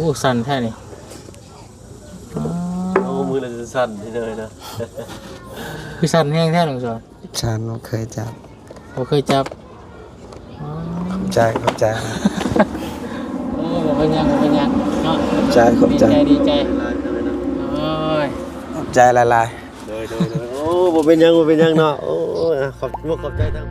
ໂອ້ ສັ່ນແທ້ນີ້. ອໍ ໂອ້ ມືລະສັ່ນເລີຍນະ. ຄືສັ່ນແຮງແທ້ ນ້ອງສອນ? ສັນ ບໍ່ເຄີຍຈັບ. ບໍ່ເຄີຍຈັບ. ອໍ ຂອບໃຈ ຂອບໃຈ. ໂອ້ ບໍ່ເປັນຫຍັງ ບໍ່ເປັນຫຍັງເນາະ. ຂອບໃຈ ຂອບໃຈ. ດີໃຈ ດີໃຈ. ໂອ້ຍ ຂອບໃຈຫຼາຍໆ. ໂດຍ ໂດຍ ໂດຍ. ໂອ້ ບໍ່ເປັນຫຍັງ ບໍ່ເປັນຫຍັງເນາະ. ໂອ້ ຂອບ ຂອບໃຈທັງ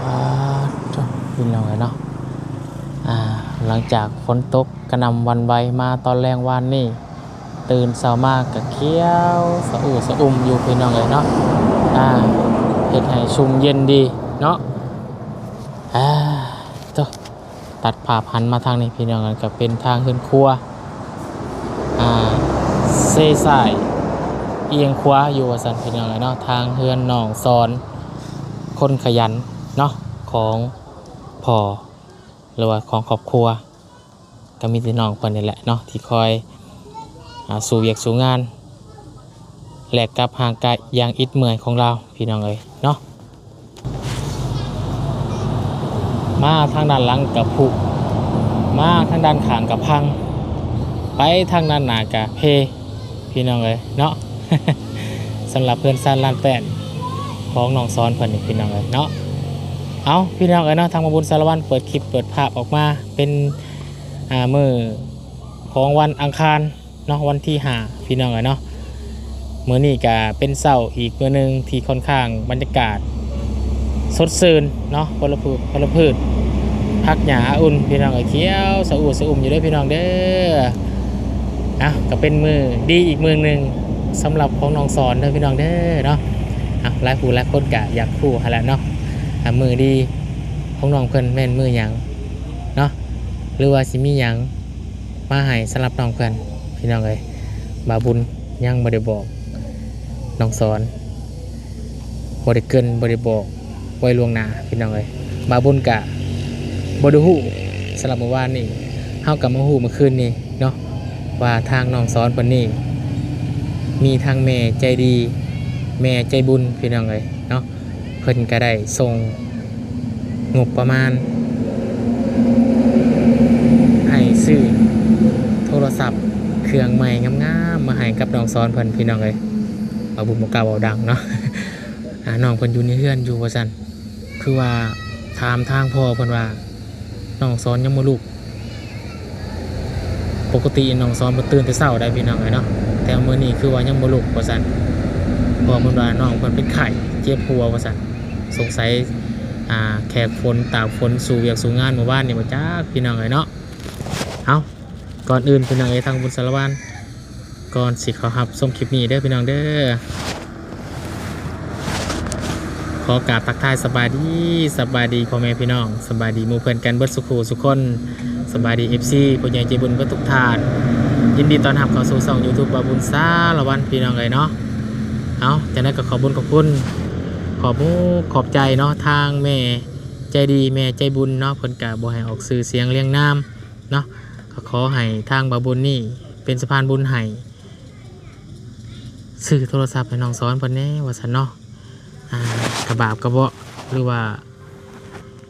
ອ່າ ໂທ້ ພີ່ນ້ອງເອີຍເນາະ. ອ່າ ຫຼັງຈາກຝົນຕົກກະໜ່ຳຫວັ່ນໄຫວມາຕອນແລງວານນີ້ ຕື່ນເຊົ້າມາກະຂຽວສະອູສະອຸ່ມຢູ່ ພີ່ນ້ອງເອີຍເນາະ. ອ່າ ເຮັດໃຫ້ຊຸ່ມເຢັນດີເນາະ. ອ່າ ໂທ້ ຕັດພາບຫັນມາທາງນີ້ ພີ່ນ້ອງເອີຍ ກະເປັນທາງເຮືອນຄົວ ອ່າ ເຊຊ້າຍອຽງຂວາຢູ່ວ່າຊັ້ນ ພີ່ນ້ອງເອີຍເນາະ. ທາງເຮືອນນ້ອງສອນຄົນຂະຫຍັນເນາະ ຂອງພໍ່ ຫຼືວ່າຂອງຄອບຄົວ ກະມີແຕ່ນ້ອງເພິ່ນນີ້ແຫຼະເນາະ ທີ່ຄອຍ ອ່າ ສູ້ວຽກສູ້ງານ ແລກກັບຮ່າງກາຍຢ່າງອິດເມື່ອຍຂອງລາວ ພີ່ນ້ອງເອີຍເນາະ. ມາທາງດ້ານຫຼັງກະຜຸ ມາທາງດ້ານຂ້າງກະພັງ ໄປທາງດ້ານໜ້າກະເພ ພີ່ນ້ອງເອີຍເນາະ. ສຳລັບເຮືອນຊານລານແປ້ນຂອງນ້ອງສອນເພິ່ນນີ້ ພີ່ນ້ອງເອີຍເນາະ. ເອົາ ພີ່ນ້ອງເອີຍເນາະ ທາງບ່າວບຸນສາລະວັນເປີດຄລິບເປີດພາບອອກມາເປັນ ອ່າ ມື້ຂອງວັນອັງຄານເນາະ ວັນທີຫ້າ ພີ່ນ້ອງເອີຍເນາະ. ມື້ນີ້ກະເປັນເຊົ້າອີກມື້ໜຶ່ງທີ່ຄ່ອນຂ້າງບັນຍາກາດສົດຊື່ນເນາະ ວັນລະພືດ ວັນລະພືດ ຜັກຫຍ້າອາອຸ່ນ ພີ່ນ້ອງເອີຍ ຂຽວສະອູສະອຸ່ມຢູ່ເດີ ພີ່ນ້ອງເດີ. ເອົາ ກະເປັນມື້ດີອີກມື້ໜຶ່ງສຳລັບຂອງນ້ອງສອນເດີ ພີ່ນ້ອງເດີເນາະ. ເອົາ ຫຼາຍຜູ້ຫຼາຍຄົນກະຢາກຮູ້ຫັ້ນແຫຼະເນາະ ອ່າ ມື້ດີຂອງນ້ອງເພິ່ນແມ່ນມື້ຫຍັງເນາະ ຫຼືວ່າຊິມີຫຍັງມາໃຫ້ສຳລັບນ້ອງເພິ່ນ ພີ່ນ້ອງເອີຍ. ບ່າວບຸນຍັງບໍ່ໄດ້ບອກນ້ອງສອນ ບໍ່ໄດ້ເກີ່ນ ບໍ່ໄດ້ບອກໄວ້ລ່ວງໜ້າ ພີ່ນ້ອງເອີຍ. ບ່າວບຸນກະບໍ່ໄດ້ຮູ້ ສຳລັບມື້ວານນີ້ ເຮົາກະມາຮູ້ມື້ຄືນນີ້ເນາະ ວ່າທາງນ້ອງສອນເພິ່ນນີ້ ມີທັງແມ່ໃຈດີ ແມ່ໃຈບຸນ ພີ່ນ້ອງເອີຍເນາະ. ເພິ່ນກະໄດ້ສົ່ງງົບປະມານໃຫ້ຊື້ໂທລະສັບເຄື່ອງໃໝ່ງາມໆ ມາໃຫ້ກັບນ້ອງສອນເພິ່ນ ພີ່ນ້ອງເອີຍ. ບ່າວບຸນບໍ່ກ້າເວົ້າດັງເນາະ. ອ່າ ນ້ອງເພິ່ນຢູ່ໃນເຮືອນຢູ່ວ່າຊັ້ນ ຄືວ່າຖາມທາງພໍ່ເພິ່ນວ່າ ນ້ອງສອນຍັງບໍ່ລຸກ. ປົກກະຕິນ້ອງສອນເພິ່ນຕື່ນແຕ່ເຊົ້າໄດ໋ ພີ່ນ້ອງເອີຍເນາະ ແຕ່ມື້ນີ້ຄືວ່າຍັງບໍ່ລຸກວ່າຊັ້ນ. ພໍ່ເພິ່ນວ່ານ້ອງເພິ່ນເປັນໄຂ້ ເຈັບຫົວວ່າຊັ້ນ. ສົງໄສ ອ່າ ແຂກຝົນ ຕາກຝົນ ສູ້ວຽກສູ້ງານມື້ວານນີ້ບໍ່ຈັກ ພີ່ນ້ອງເອີຍເນາະ. ເອົ້າ ກ່ອນອື່ນ ພີ່ນ້ອງເອີຍ ທາງບຸນສາລະວັນ ກ່ອນຊິເຂົ້າຮັບຊົມຄລິບນີ້ເດີ ພີ່ນ້ອງເດີ ຂໍກາບທັກທາຍສະບາຍດີ ສະບາຍດີພໍ່ແມ່ພີ່ນ້ອງ ສະບາຍດີໝູ່ເພື່ອນກັນເບິດສູ່ຜູ້ສູ່ຄົນ. ສະບາຍດີ ເອັຟຊີ ຜູ້ໃຫຍ່ໃຈບຸນເບິດທຸກທ່ານ. ຍິນດີຕ້ອນຮັບເຂົ້າສູ່ຊ່ອງຢູທູບບ່າວບຸນສາລະວັນ ພີ່ນ້ອງເອີຍເນາະ. ເອົ້າ ຈັ່ງໃດກໍຂອບບຸນຂອບຄຸນ ຂອບມຸກຂອບໃຈເນາະ ທາງແມ່ໃຈດີ ແມ່ໃຈບຸນເນາະ ເພິ່ນກະບໍ່ໃຫ້ອອກຊື່ສຽງລຽງນາມ ເນາະ ກໍຂໍໃຫ້ທາງບ່າວບຸນນີ້ເປັນສະພານບຸນໃຫ້ ຊື້ໂທລະສັບໃຫ້ນ້ອງສອນເພິ່ນແດ່ວ່າຊັ້ນເນາະ. ອ່າ ກະບາບກະເບາະ ຫຼືວ່າ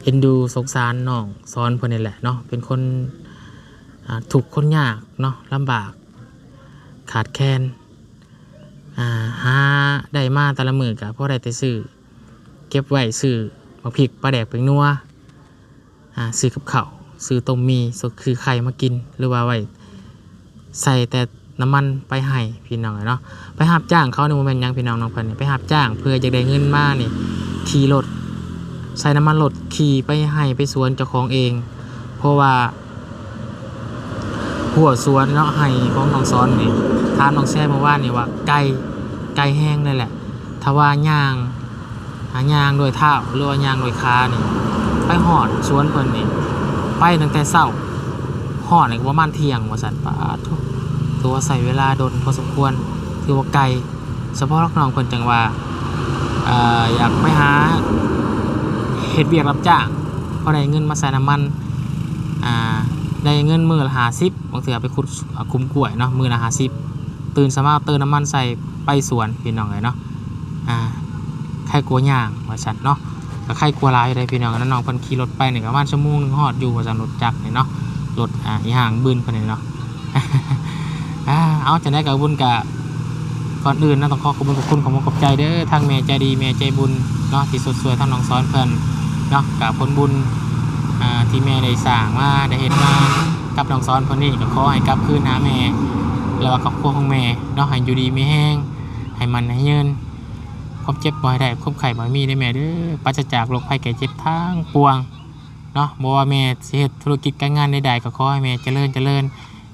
ເອັນດູສົງສານນ້ອງສອນເພິ່ນນີ້ແຫຼະເນາະ ເປັນຄົນ ອ່າ ທຸກຄົນຍາກເນາະ ລຳບາກ ຂາດແຄນ ອ່າ ຫາໄດ້ມາແຕ່ລະມື້ກະພໍໄດ້ແຕ່ຊື້ ເກັບໄວ້ຊື້ໝາກພິກ ປາແດກ ແປ້ງນົວ ອ່າ ຊື້ກັບເຂົ້າ ຊື້ຕົ້ມໝີ່ ຊື້ໄຂ່ມາກິນ ຫຼືວ່າໄວ້ໃສ່ແຕ່ນ້ຳມັນໄປໃຫ້ ພີ່ນ້ອງເອີຍເນາະ. ໄປຮັບຈ້າງເຂົານີ້ບໍ່ແມ່ນຫຍັງ ພີ່ນ້ອງ ນ້ອງເພິ່ນນີ້ໄປຮັບຈ້າງ ເພື່ອຢາກໄດ້ເງິນມານີ້ ຂີ່ລົດ ໃສ່ນ້ຳມັນລົດ ຂີ່ໄປໄຮ່ໄປສວນເຈົ້າຂອງເອງ ເພາະວ່າ ຮົ້ວສວນເນາະ ໄຮ່ຂອງນ້ອງສອນນີ້ ຖາມນ້ອງແຊມື້ວານນີ້ວ່າໄກ ໄກແຮງເລີຍແຫຼະ. ຖ້າວ່າຍ່າງ ຫາຍ່າງດ້ວຍເທົ້າ ຫຼືວ່າຍ່າງດ້ວຍຂານີ້ ໄປຮອດສວນເພິ່ນນີ້ ໄປຕັ້ງແຕ່ເຊົ້າ ຮອດນີ້ກໍປະມານທ່ຽງວ່າຊັ້ນ. ປາດໂທ້ ຖືວ່າໃຊ້ເວລາດົນພໍສົມຄວນ ຖືວ່າໄກ. ສະເພາະນ້ອງເພິ່ນຈັ່ງວ່າ ເອີ ຢາກໄປຫາເຮັດວຽກຮັບຈ້າງ ພໍໄດ້ເງິນມາໃສ່ນ້ຳມັນ ອ່າ ໄດ້ເງິນມື້ລະຫ້າສິບ ບາງເທື່ອໄປຂຸດ ຂຸມກ້ວຍເນາະ ມື້ລະຫ້າສິບ ຕື່ນເຊົ້າມາເຕີມນ້ຳມັນໃສ່ໄປສວນ ພີ່ນ້ອງເອີຍເນາະ. ອ່າ ໄຄກວ່າຍ່າງວ່າຊັ້ນເນາະ ກໍໄຄກວ່າຫຼາຍຢູ່ເດ້ພີ່ນ້ອງເນາະ. ນ້ອງເພິ່ນຂີ່ລົດໄປນີ້ກໍປະມານຊົ່ວໂມງໜຶ່ງຮອດຢູ່ວ່າຊັ້ນ ລົດຈັກນີ້ເນາະ ລົດ ອ່າ ອີຫຍັງບືນເພິ່ນນີ້ເນາະ. ອ່າ ເອົາ ຈັ່ງໃດກໍບຸນກະ ກ່ອນອື່ນເນາະ ຕ້ອງຂໍຂອບຄຸນຂອບຄຸນຂອບອົກຂອບໃຈເດີ ທາງແມ່ໃຈດີ ແມ່ໃຈບຸນເນາະ ທີ່ຊົດຊ່ວຍທາງນ້ອງສອນເພິ່ນເນາະ. ກະຜົນບຸນ ອ່າ ທີ່ແມ່ໄດ້ສ້າງມາ ໄດ້ເຮັດມາກັບນ້ອງສອນເພິ່ນນີ້ ກໍຂໍໃຫ້ກັບຄືນຫາແມ່ ແລະວ່າຄອບຄົວຂອງແມ່ເນາະ ໃຫ້ຢູ່ດີມີແຮງ ໃຫ້ໝັ້ນໃຫ້ຍືນ ຄວາມເຈັບບໍ່ໃຫ້ໄດ້ ຄວາມໄຂ້ບໍ່ໃຫ້ມີເດີແມ່ເດີ ປາສະຈາກໂລກໄພໄຂ້ເຈັບທັງປວງເນາະ. ບໍ່ວ່າແມ່ຊິເຮັດທຸລະກິດການງານໃດໆ ກໍຂໍໃຫ້ແມ່ຈະເລີນ ຈະເລີນ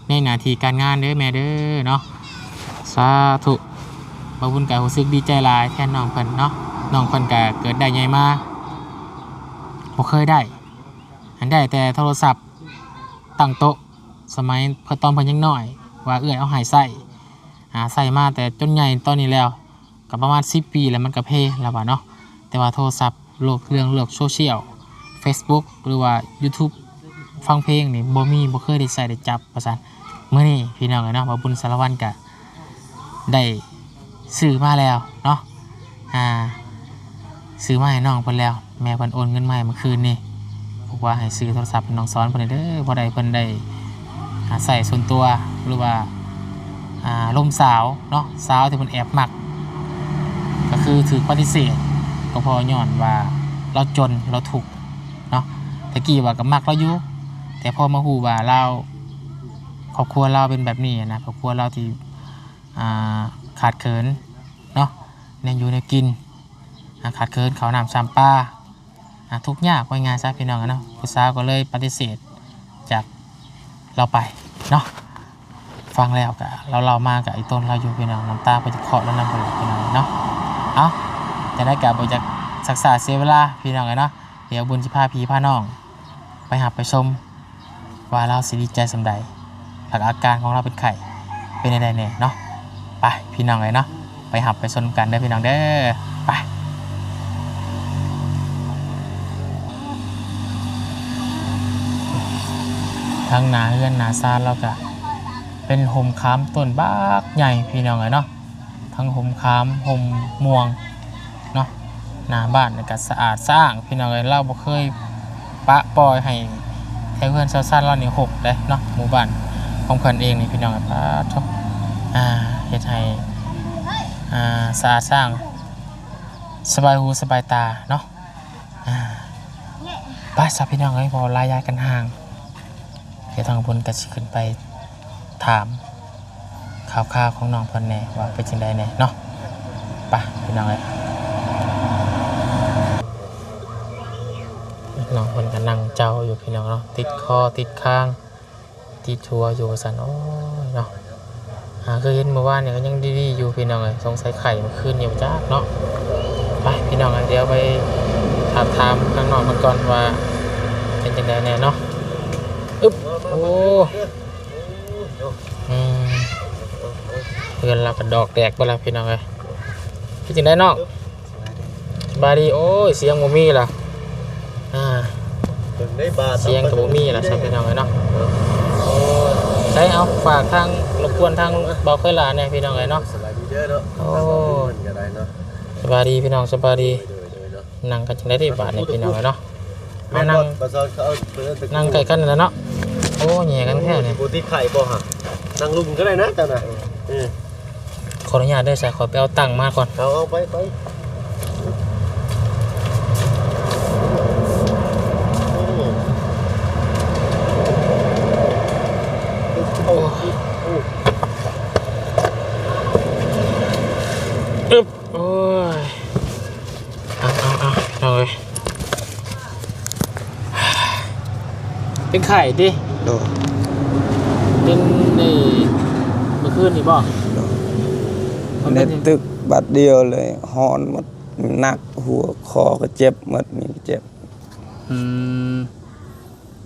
ໃນໜ້າທີ່ການງານເດີແມ່ເດີເນາະ. ສາທຸ. ບ່າວບຸນກໍຮູ້ສຶກດີໃຈຫຼາຍແທນນ້ອງເພິ່ນເນາະ ນ້ອງເພິ່ນກໍເກີດໄດ້ໃຫຍ່ມາ ບໍ່ເຄີຍໄດ້ ອັນໄດ້ແຕ່ໂທລະສັບຕັ້ງໂຕະ ສະໄໝເພິ່ນ ຕອນເພິ່ນຍັງນ້ອຍ ວ່າເອື້ອຍເອົາໃຫ້ໃຊ້ ອ່າ ໃຊ້ມາແຕ່ຈົນໃຫຍ່ຕອນນີ້ແລ້ວ ກໍປະມານສິບປີແລ້ວ ມັນກໍເພລາວວ່າເນາະ. ແຕ່ວ່າໂທລະສັບ ໂລກ ເລື່ອງໂລກໂຊຊຽວ ເຟສບຸກ ຫຼືວ່າຢູທູບ ຟັງເພງນີ້ບໍ່ມີ ບໍ່ເຄີຍໄດ້ໃຊ້ໄດ້ຈັບວ່າຊັ້ນ. ມື້ນີ້ພີ່ນ້ອງເອີຍເນາະ ບ່າວບຸນສາລະວັນກະໄດ້ຊື້ມາແລ້ວເນາະ ອ່າ ຊື້ມາໃຫ້ນ້ອງເພິ່ນແລ້ວ ແມ່ເພິ່ນໂອນເງິນມາໃຫ້ມື້ຄືນນີ້ ບອກວ່າໃຫ້ຊື້ໂທລະສັບໃຫ້ນ້ອງສອນເພິ່ນແດ່ເດີ ພໍໄດ້ເພິ່ນໄດ້ ອ່າ ໃຊ້ສ່ວນຕົວ ຫຼືວ່າ ອ່າ ລົມສາວເນາະ ສາວທີ່ເພິ່ນແອບມັກ ກໍຄືຖືກປະຕິເສດ ກໍເພາະຍ້ອນວ່າລາວຈົນ ລາວທຸກເນາະ. ແຕ່ກີ້ວ່າກໍມັກລາວຢູ່ ແຕ່ພໍມາຮູ້ວ່າລາວ ຄອບຄົວລາວເປັນແບບນີ້ນະ ຄອບຄົວລາວທີ່ ອ່າ ຂາດເຂີນເນາະ ແນວຢູ່ແນວກິນ ອ່າ ຂາດເຂີນເຂົ້ານ້ຳຊຳປາ ອ່າ ທຸກຍາກ ເວົ້າງ່າຍໆຊະ ພີ່ນ້ອງເອີຍເນາະ. ຜູ້ສາວກໍເລີຍປະຕິເສດຈາກລາວໄປເນາະ. ຟັງແລ້ວກະ ລາວເລົ່າມາກະອີ່ຕົນລາວຢູ່ ພີ່ນ້ອງ ນ້ຳຕາເພິ່ນຈະເຄາະລາວນຳພຸ້ນແຫຼະ ພີ່ນ້ອງເນາະ. ເອົາ ຈັ່ງໃດກະບໍ່ຢາກຊັກຊ້າເສຍເວລາ ພີ່ນ້ອງເອີຍເນາະ. ດຽວບຸນຊິພາພີ່ພານ້ອງໄປຮັບໄປຊົມວ່າລາວຊິດີໃຈສ່ຳໃດ ແລ້ວກໍອາການຂອງລາວເປັນໄຂ້ເປັນແນວໃດແດ່ເນາະ. ໄປພີ່ນ້ອງເອີຍເນາະ ໄປຮັບໄປຊົມກັນເດີພີ່ນ້ອງເດີ ໄປ. ທາງໜ້າເຮືອນໜ້າຊານລາວກະເປັນຮົ່ມຂາມຕົ້ນບັກໃຫຍ່ ພີ່ນ້ອງເອີຍເນາະ. ທັງຮົ່ມຂາມ ຮົ່ມມ່ວງເນາະ ໜ້າບ້ານນີ້ກໍສະອາດສະອ້າງ ພີ່ນ້ອງເອີຍ. ລາວບໍ່ເຄີຍປະປ່ອຍໃຫ້ແຖວເຮືອນແຖວຊານລາວນີ້ຮົກເດ້ເນາະ ໝູ່ບ້ານຂອງເພິ່ນເອງນີ້ ພີ່ນ້ອງເອີຍ. ປາດໂທ້ ອ່າ ເຮັດໃຫ້ ອ່າ ສະອາດສະອ້າງ ສະບາຍຫູສະບາຍຕາເນາະ. ອ່າ ໄປຊະ ພີ່ນ້ອງເອີຍ ເວົ້າຫຼາຍຢ່າກັນຫ່າງ. ດຽວທາງບຸນກໍຊິຂຶ້ນໄປຖາມຂ່າວຄາວຂອງນ້ອງເພິ່ນແດ່ວ່າເປັນຈັ່ງໃດແດ່ເນາະ. ໄປພີ່ນ້ອງເອີຍ ນ້ອງເພິ່ນກໍນັ່ງເຈົ້າຢູ່ພີ່ນ້ອງເນາະ ຕິດຄໍຕິດຄາງ ຕິດຫົວຢູ່ວ່າຊັ້ນ. ໂອ້ຍເນາະ ຫາຄືເຫັນມື້ວານນີ້ກໍຍັງດີໆຢູ່ພີ່ນ້ອງເອີຍ ສົງໄສໄຂ້ມື້ຄືນນີ້ບໍ່ຈັກເນາະ. ໄປພີ່ນ້ອງເອີຍ ດຽວໄປຖາມ ຖາມທາງນ້ອງເພິ່ນກ່ອນວ່າເປັນຈັ່ງໃດແດ່ເນາະ. ອຶບ ໂອ້ ອືມ ເຮືອນລາວກໍດອກແຕກເບິດລະພີ່ນ້ອງເອີຍ. ເປັນຈັ່ງໃດນ້ອງ? ສະບາຍດີ. ໂອ້ຍ ສຽງບໍ່ມີລະ ອ່າ ເບິ່ງໄດ້ບາດ ສຽງກໍບໍ່ມີລະ ຊະພີ່ນ້ອງເອີຍເນາະ. ໂອ້ຍ ໃຊ້ ເອົາ ຝາກທາງ ລົບກວນທາງເບົາເຄີຍຫຼາແດ່ພີ່ນ້ອງເອີຍເນາະ. ສະບາຍດີເດີເນາະ. ໂອ້ ເພິ່ນກໍໄດ້ເນາະ. ສະບາຍດີພີ່ນ້ອງ ສະບາຍດີ. ໂດຍໆເນາະ. ນາງກໍຈັ່ງໄດ້ບາດນີ້ພີ່ນ້ອງເອີຍເນາະ. ມານັ່ງ ນັ່ງໃກ້ກັນນັ້ນແຫຼະເນາະ. ໂອ້ ແຍ່ກັນແທ້ນີ້ ບໍ່ຕິດໄຂ້ບໍ່ຫະ? ນັ່ງລຸ່ມກໍໄດ້ນະເຈົ້ານະ. ເອີ ຂໍອະນຸຍາດເດີ ຊະ ຂໍໄປເອົາຕັ່ງມາກ່ອນ. ເອົາ ເອົາ ໄປ ໄປ. ໂອ້ ອຶບ ໂອ້ຍ ເອົາ ເອົາ ເອົາ ເອົາເອີຍ. ເປັນໄຂ້ຕິ? ໂດຍ. ເປັນໃນມື້ຄືນນີ້ບໍ່? ໂດຍ. ມັນເປັນ ແນ່ນຕຶກບາດດຽວເລີຍ ຮ້ອນໝົດ ໜັກ ຫົວ ຄໍກໍເຈັບໝົດ ນີ້ກໍເຈັບ. ອືມ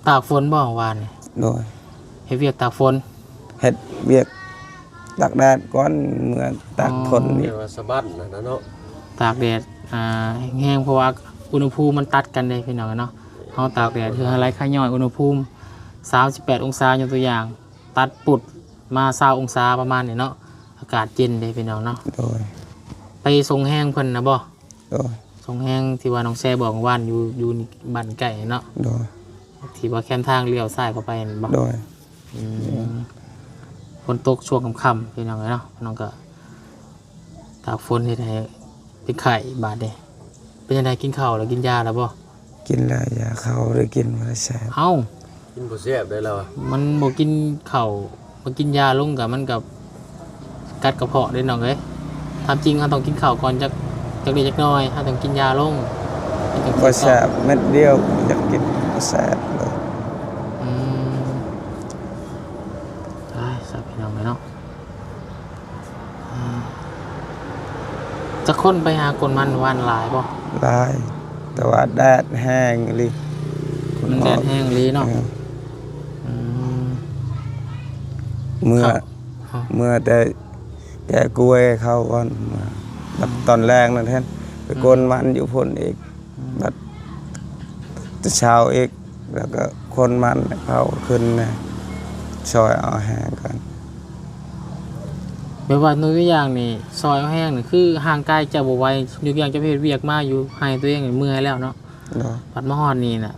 ຕາກຝົນບໍ່ວານນີ້? ໂດຍ. ເຮັດວຽກຕາກຝົນ? ເຮັດວຽກ ຕາກແດດກ່ອນ ເມື່ອຕາກຝົນນີ້ ເອີ້ນວ່າສະບັ້ນຫັ້ນນະເນາະ ຕາກແດດ ອ່າ ແຮງໆ ເພາະວ່າອຸນຫະພູມມັນຕັດກັນເດ້ພີ່ນ້ອງເນາະ. ເຮົາຕາກແດດ ເຮັດໃຫ້ໄຫຼຂະຍ້ອຍອຸນຫະພູມ ສາມສິບແປດອົງສາ ຍົກຕົວຢ່າງ ຕັດປຸດມາ ຊາວອົງສາປະມານນີ້ເນາະ ອາກາດເຢັນເດ້ພີ່ນ້ອງເນາະ. ໂດຍ ໄປສົ່ງແຮງເພິ່ນນະບໍ່? ໂດຍ ສົ່ງແຮງທີ່ວ່ານ້ອງແຊບອກວານຢູ່ ຢູ່ບ້ານໃກ້ເນາະ. ໂດຍ ທີ່ວ່າແຄມທາງລ້ຽວຊ້າຍເຂົ້າໄປນັ້ນບໍ່? ໂດຍ ອືມ ຝົນຕົກຊ່ວງຄ່ຳໆ ພີ່ນ້ອງເອີຍເນາະ ນ້ອງກໍຕາກຝົນເຮັດໃຫ້ເປັນໄຂ້ບາດນີ້. ເປັນຈັ່ງໃດ ກິນເຂົ້າແລ້ວ ກິນຢາແລ້ວບໍ່? ກິນແລ້ວ ຢາເຂົ້າບໍ່ໄດ້ກິນ ບໍ່ໄດ້ແຊບ. ເອົ້າ ກິນບໍ່ແຊບໄດ໋ລາວ ມັນບໍ່ກິນເຂົ້າ ບໍ່ກິນຢາລົງກໍ ມັນກໍກັດກະເພາະເດ້ນ້ອງເອີຍ. ຕາມຈິງເຮົາຕ້ອງກິນເຂົ້າກ່ອນ ຈັກ ຈັກເລັກຈັກນ້ອຍ ເຮົາຕ້ອງກິນຢາລົງ ມັນຈັ່ງຊິ ບໍ່ແຊບ ເມັດດຽວຢາກກິນ ບໍ່ແຊບເລີຍ. ອືມ ຕາຍຊະພີ່ນ້ອງເອີຍເນາະ. ອືມ ຈັກຄົນໄປຫາກົນມັນວານ ຫຼາຍບໍ່? ຫຼາຍ ແຕ່ວ່າແດດແຮງອີ່ຫຼີ ມັນແດດແຮງອີ່ຫຼີເນາະ. ເອີ ອືມ ເມື່ອ ເມື່ອແຕ່ແກະກ້ວຍເຂົາກ່ອນ ເມື່ອ ອືມ ຕອນແລງນັ້ນເຫັນ ໄປກົນມັນຢູ່ພຸ້ນອີກ. ອືມ ບັດແຕ່ເຊົ້າອີກ ແລ້ວກໍຂົນມັນເຂົາຂຶ້ນນະ ຊ່ອຍເອົາແຮງກັນ. ແບບວ່າຍົກຕົວຢ່າງນີ້ ຊ່ອຍເອົາແຮງນີ້ ຄືຮ່າງກາຍເຈົ້າບໍ່ໄຫວ ຍົກຕົວຢ່າງເຈົ້າໄປເຮັດວຽກມາຢູ່ໄຮ່ຕົວເອງນີ້ເມື່ອຍແລ້ວເນາະ. ໂດຍ ບັດມາຮອດນີ້ນະ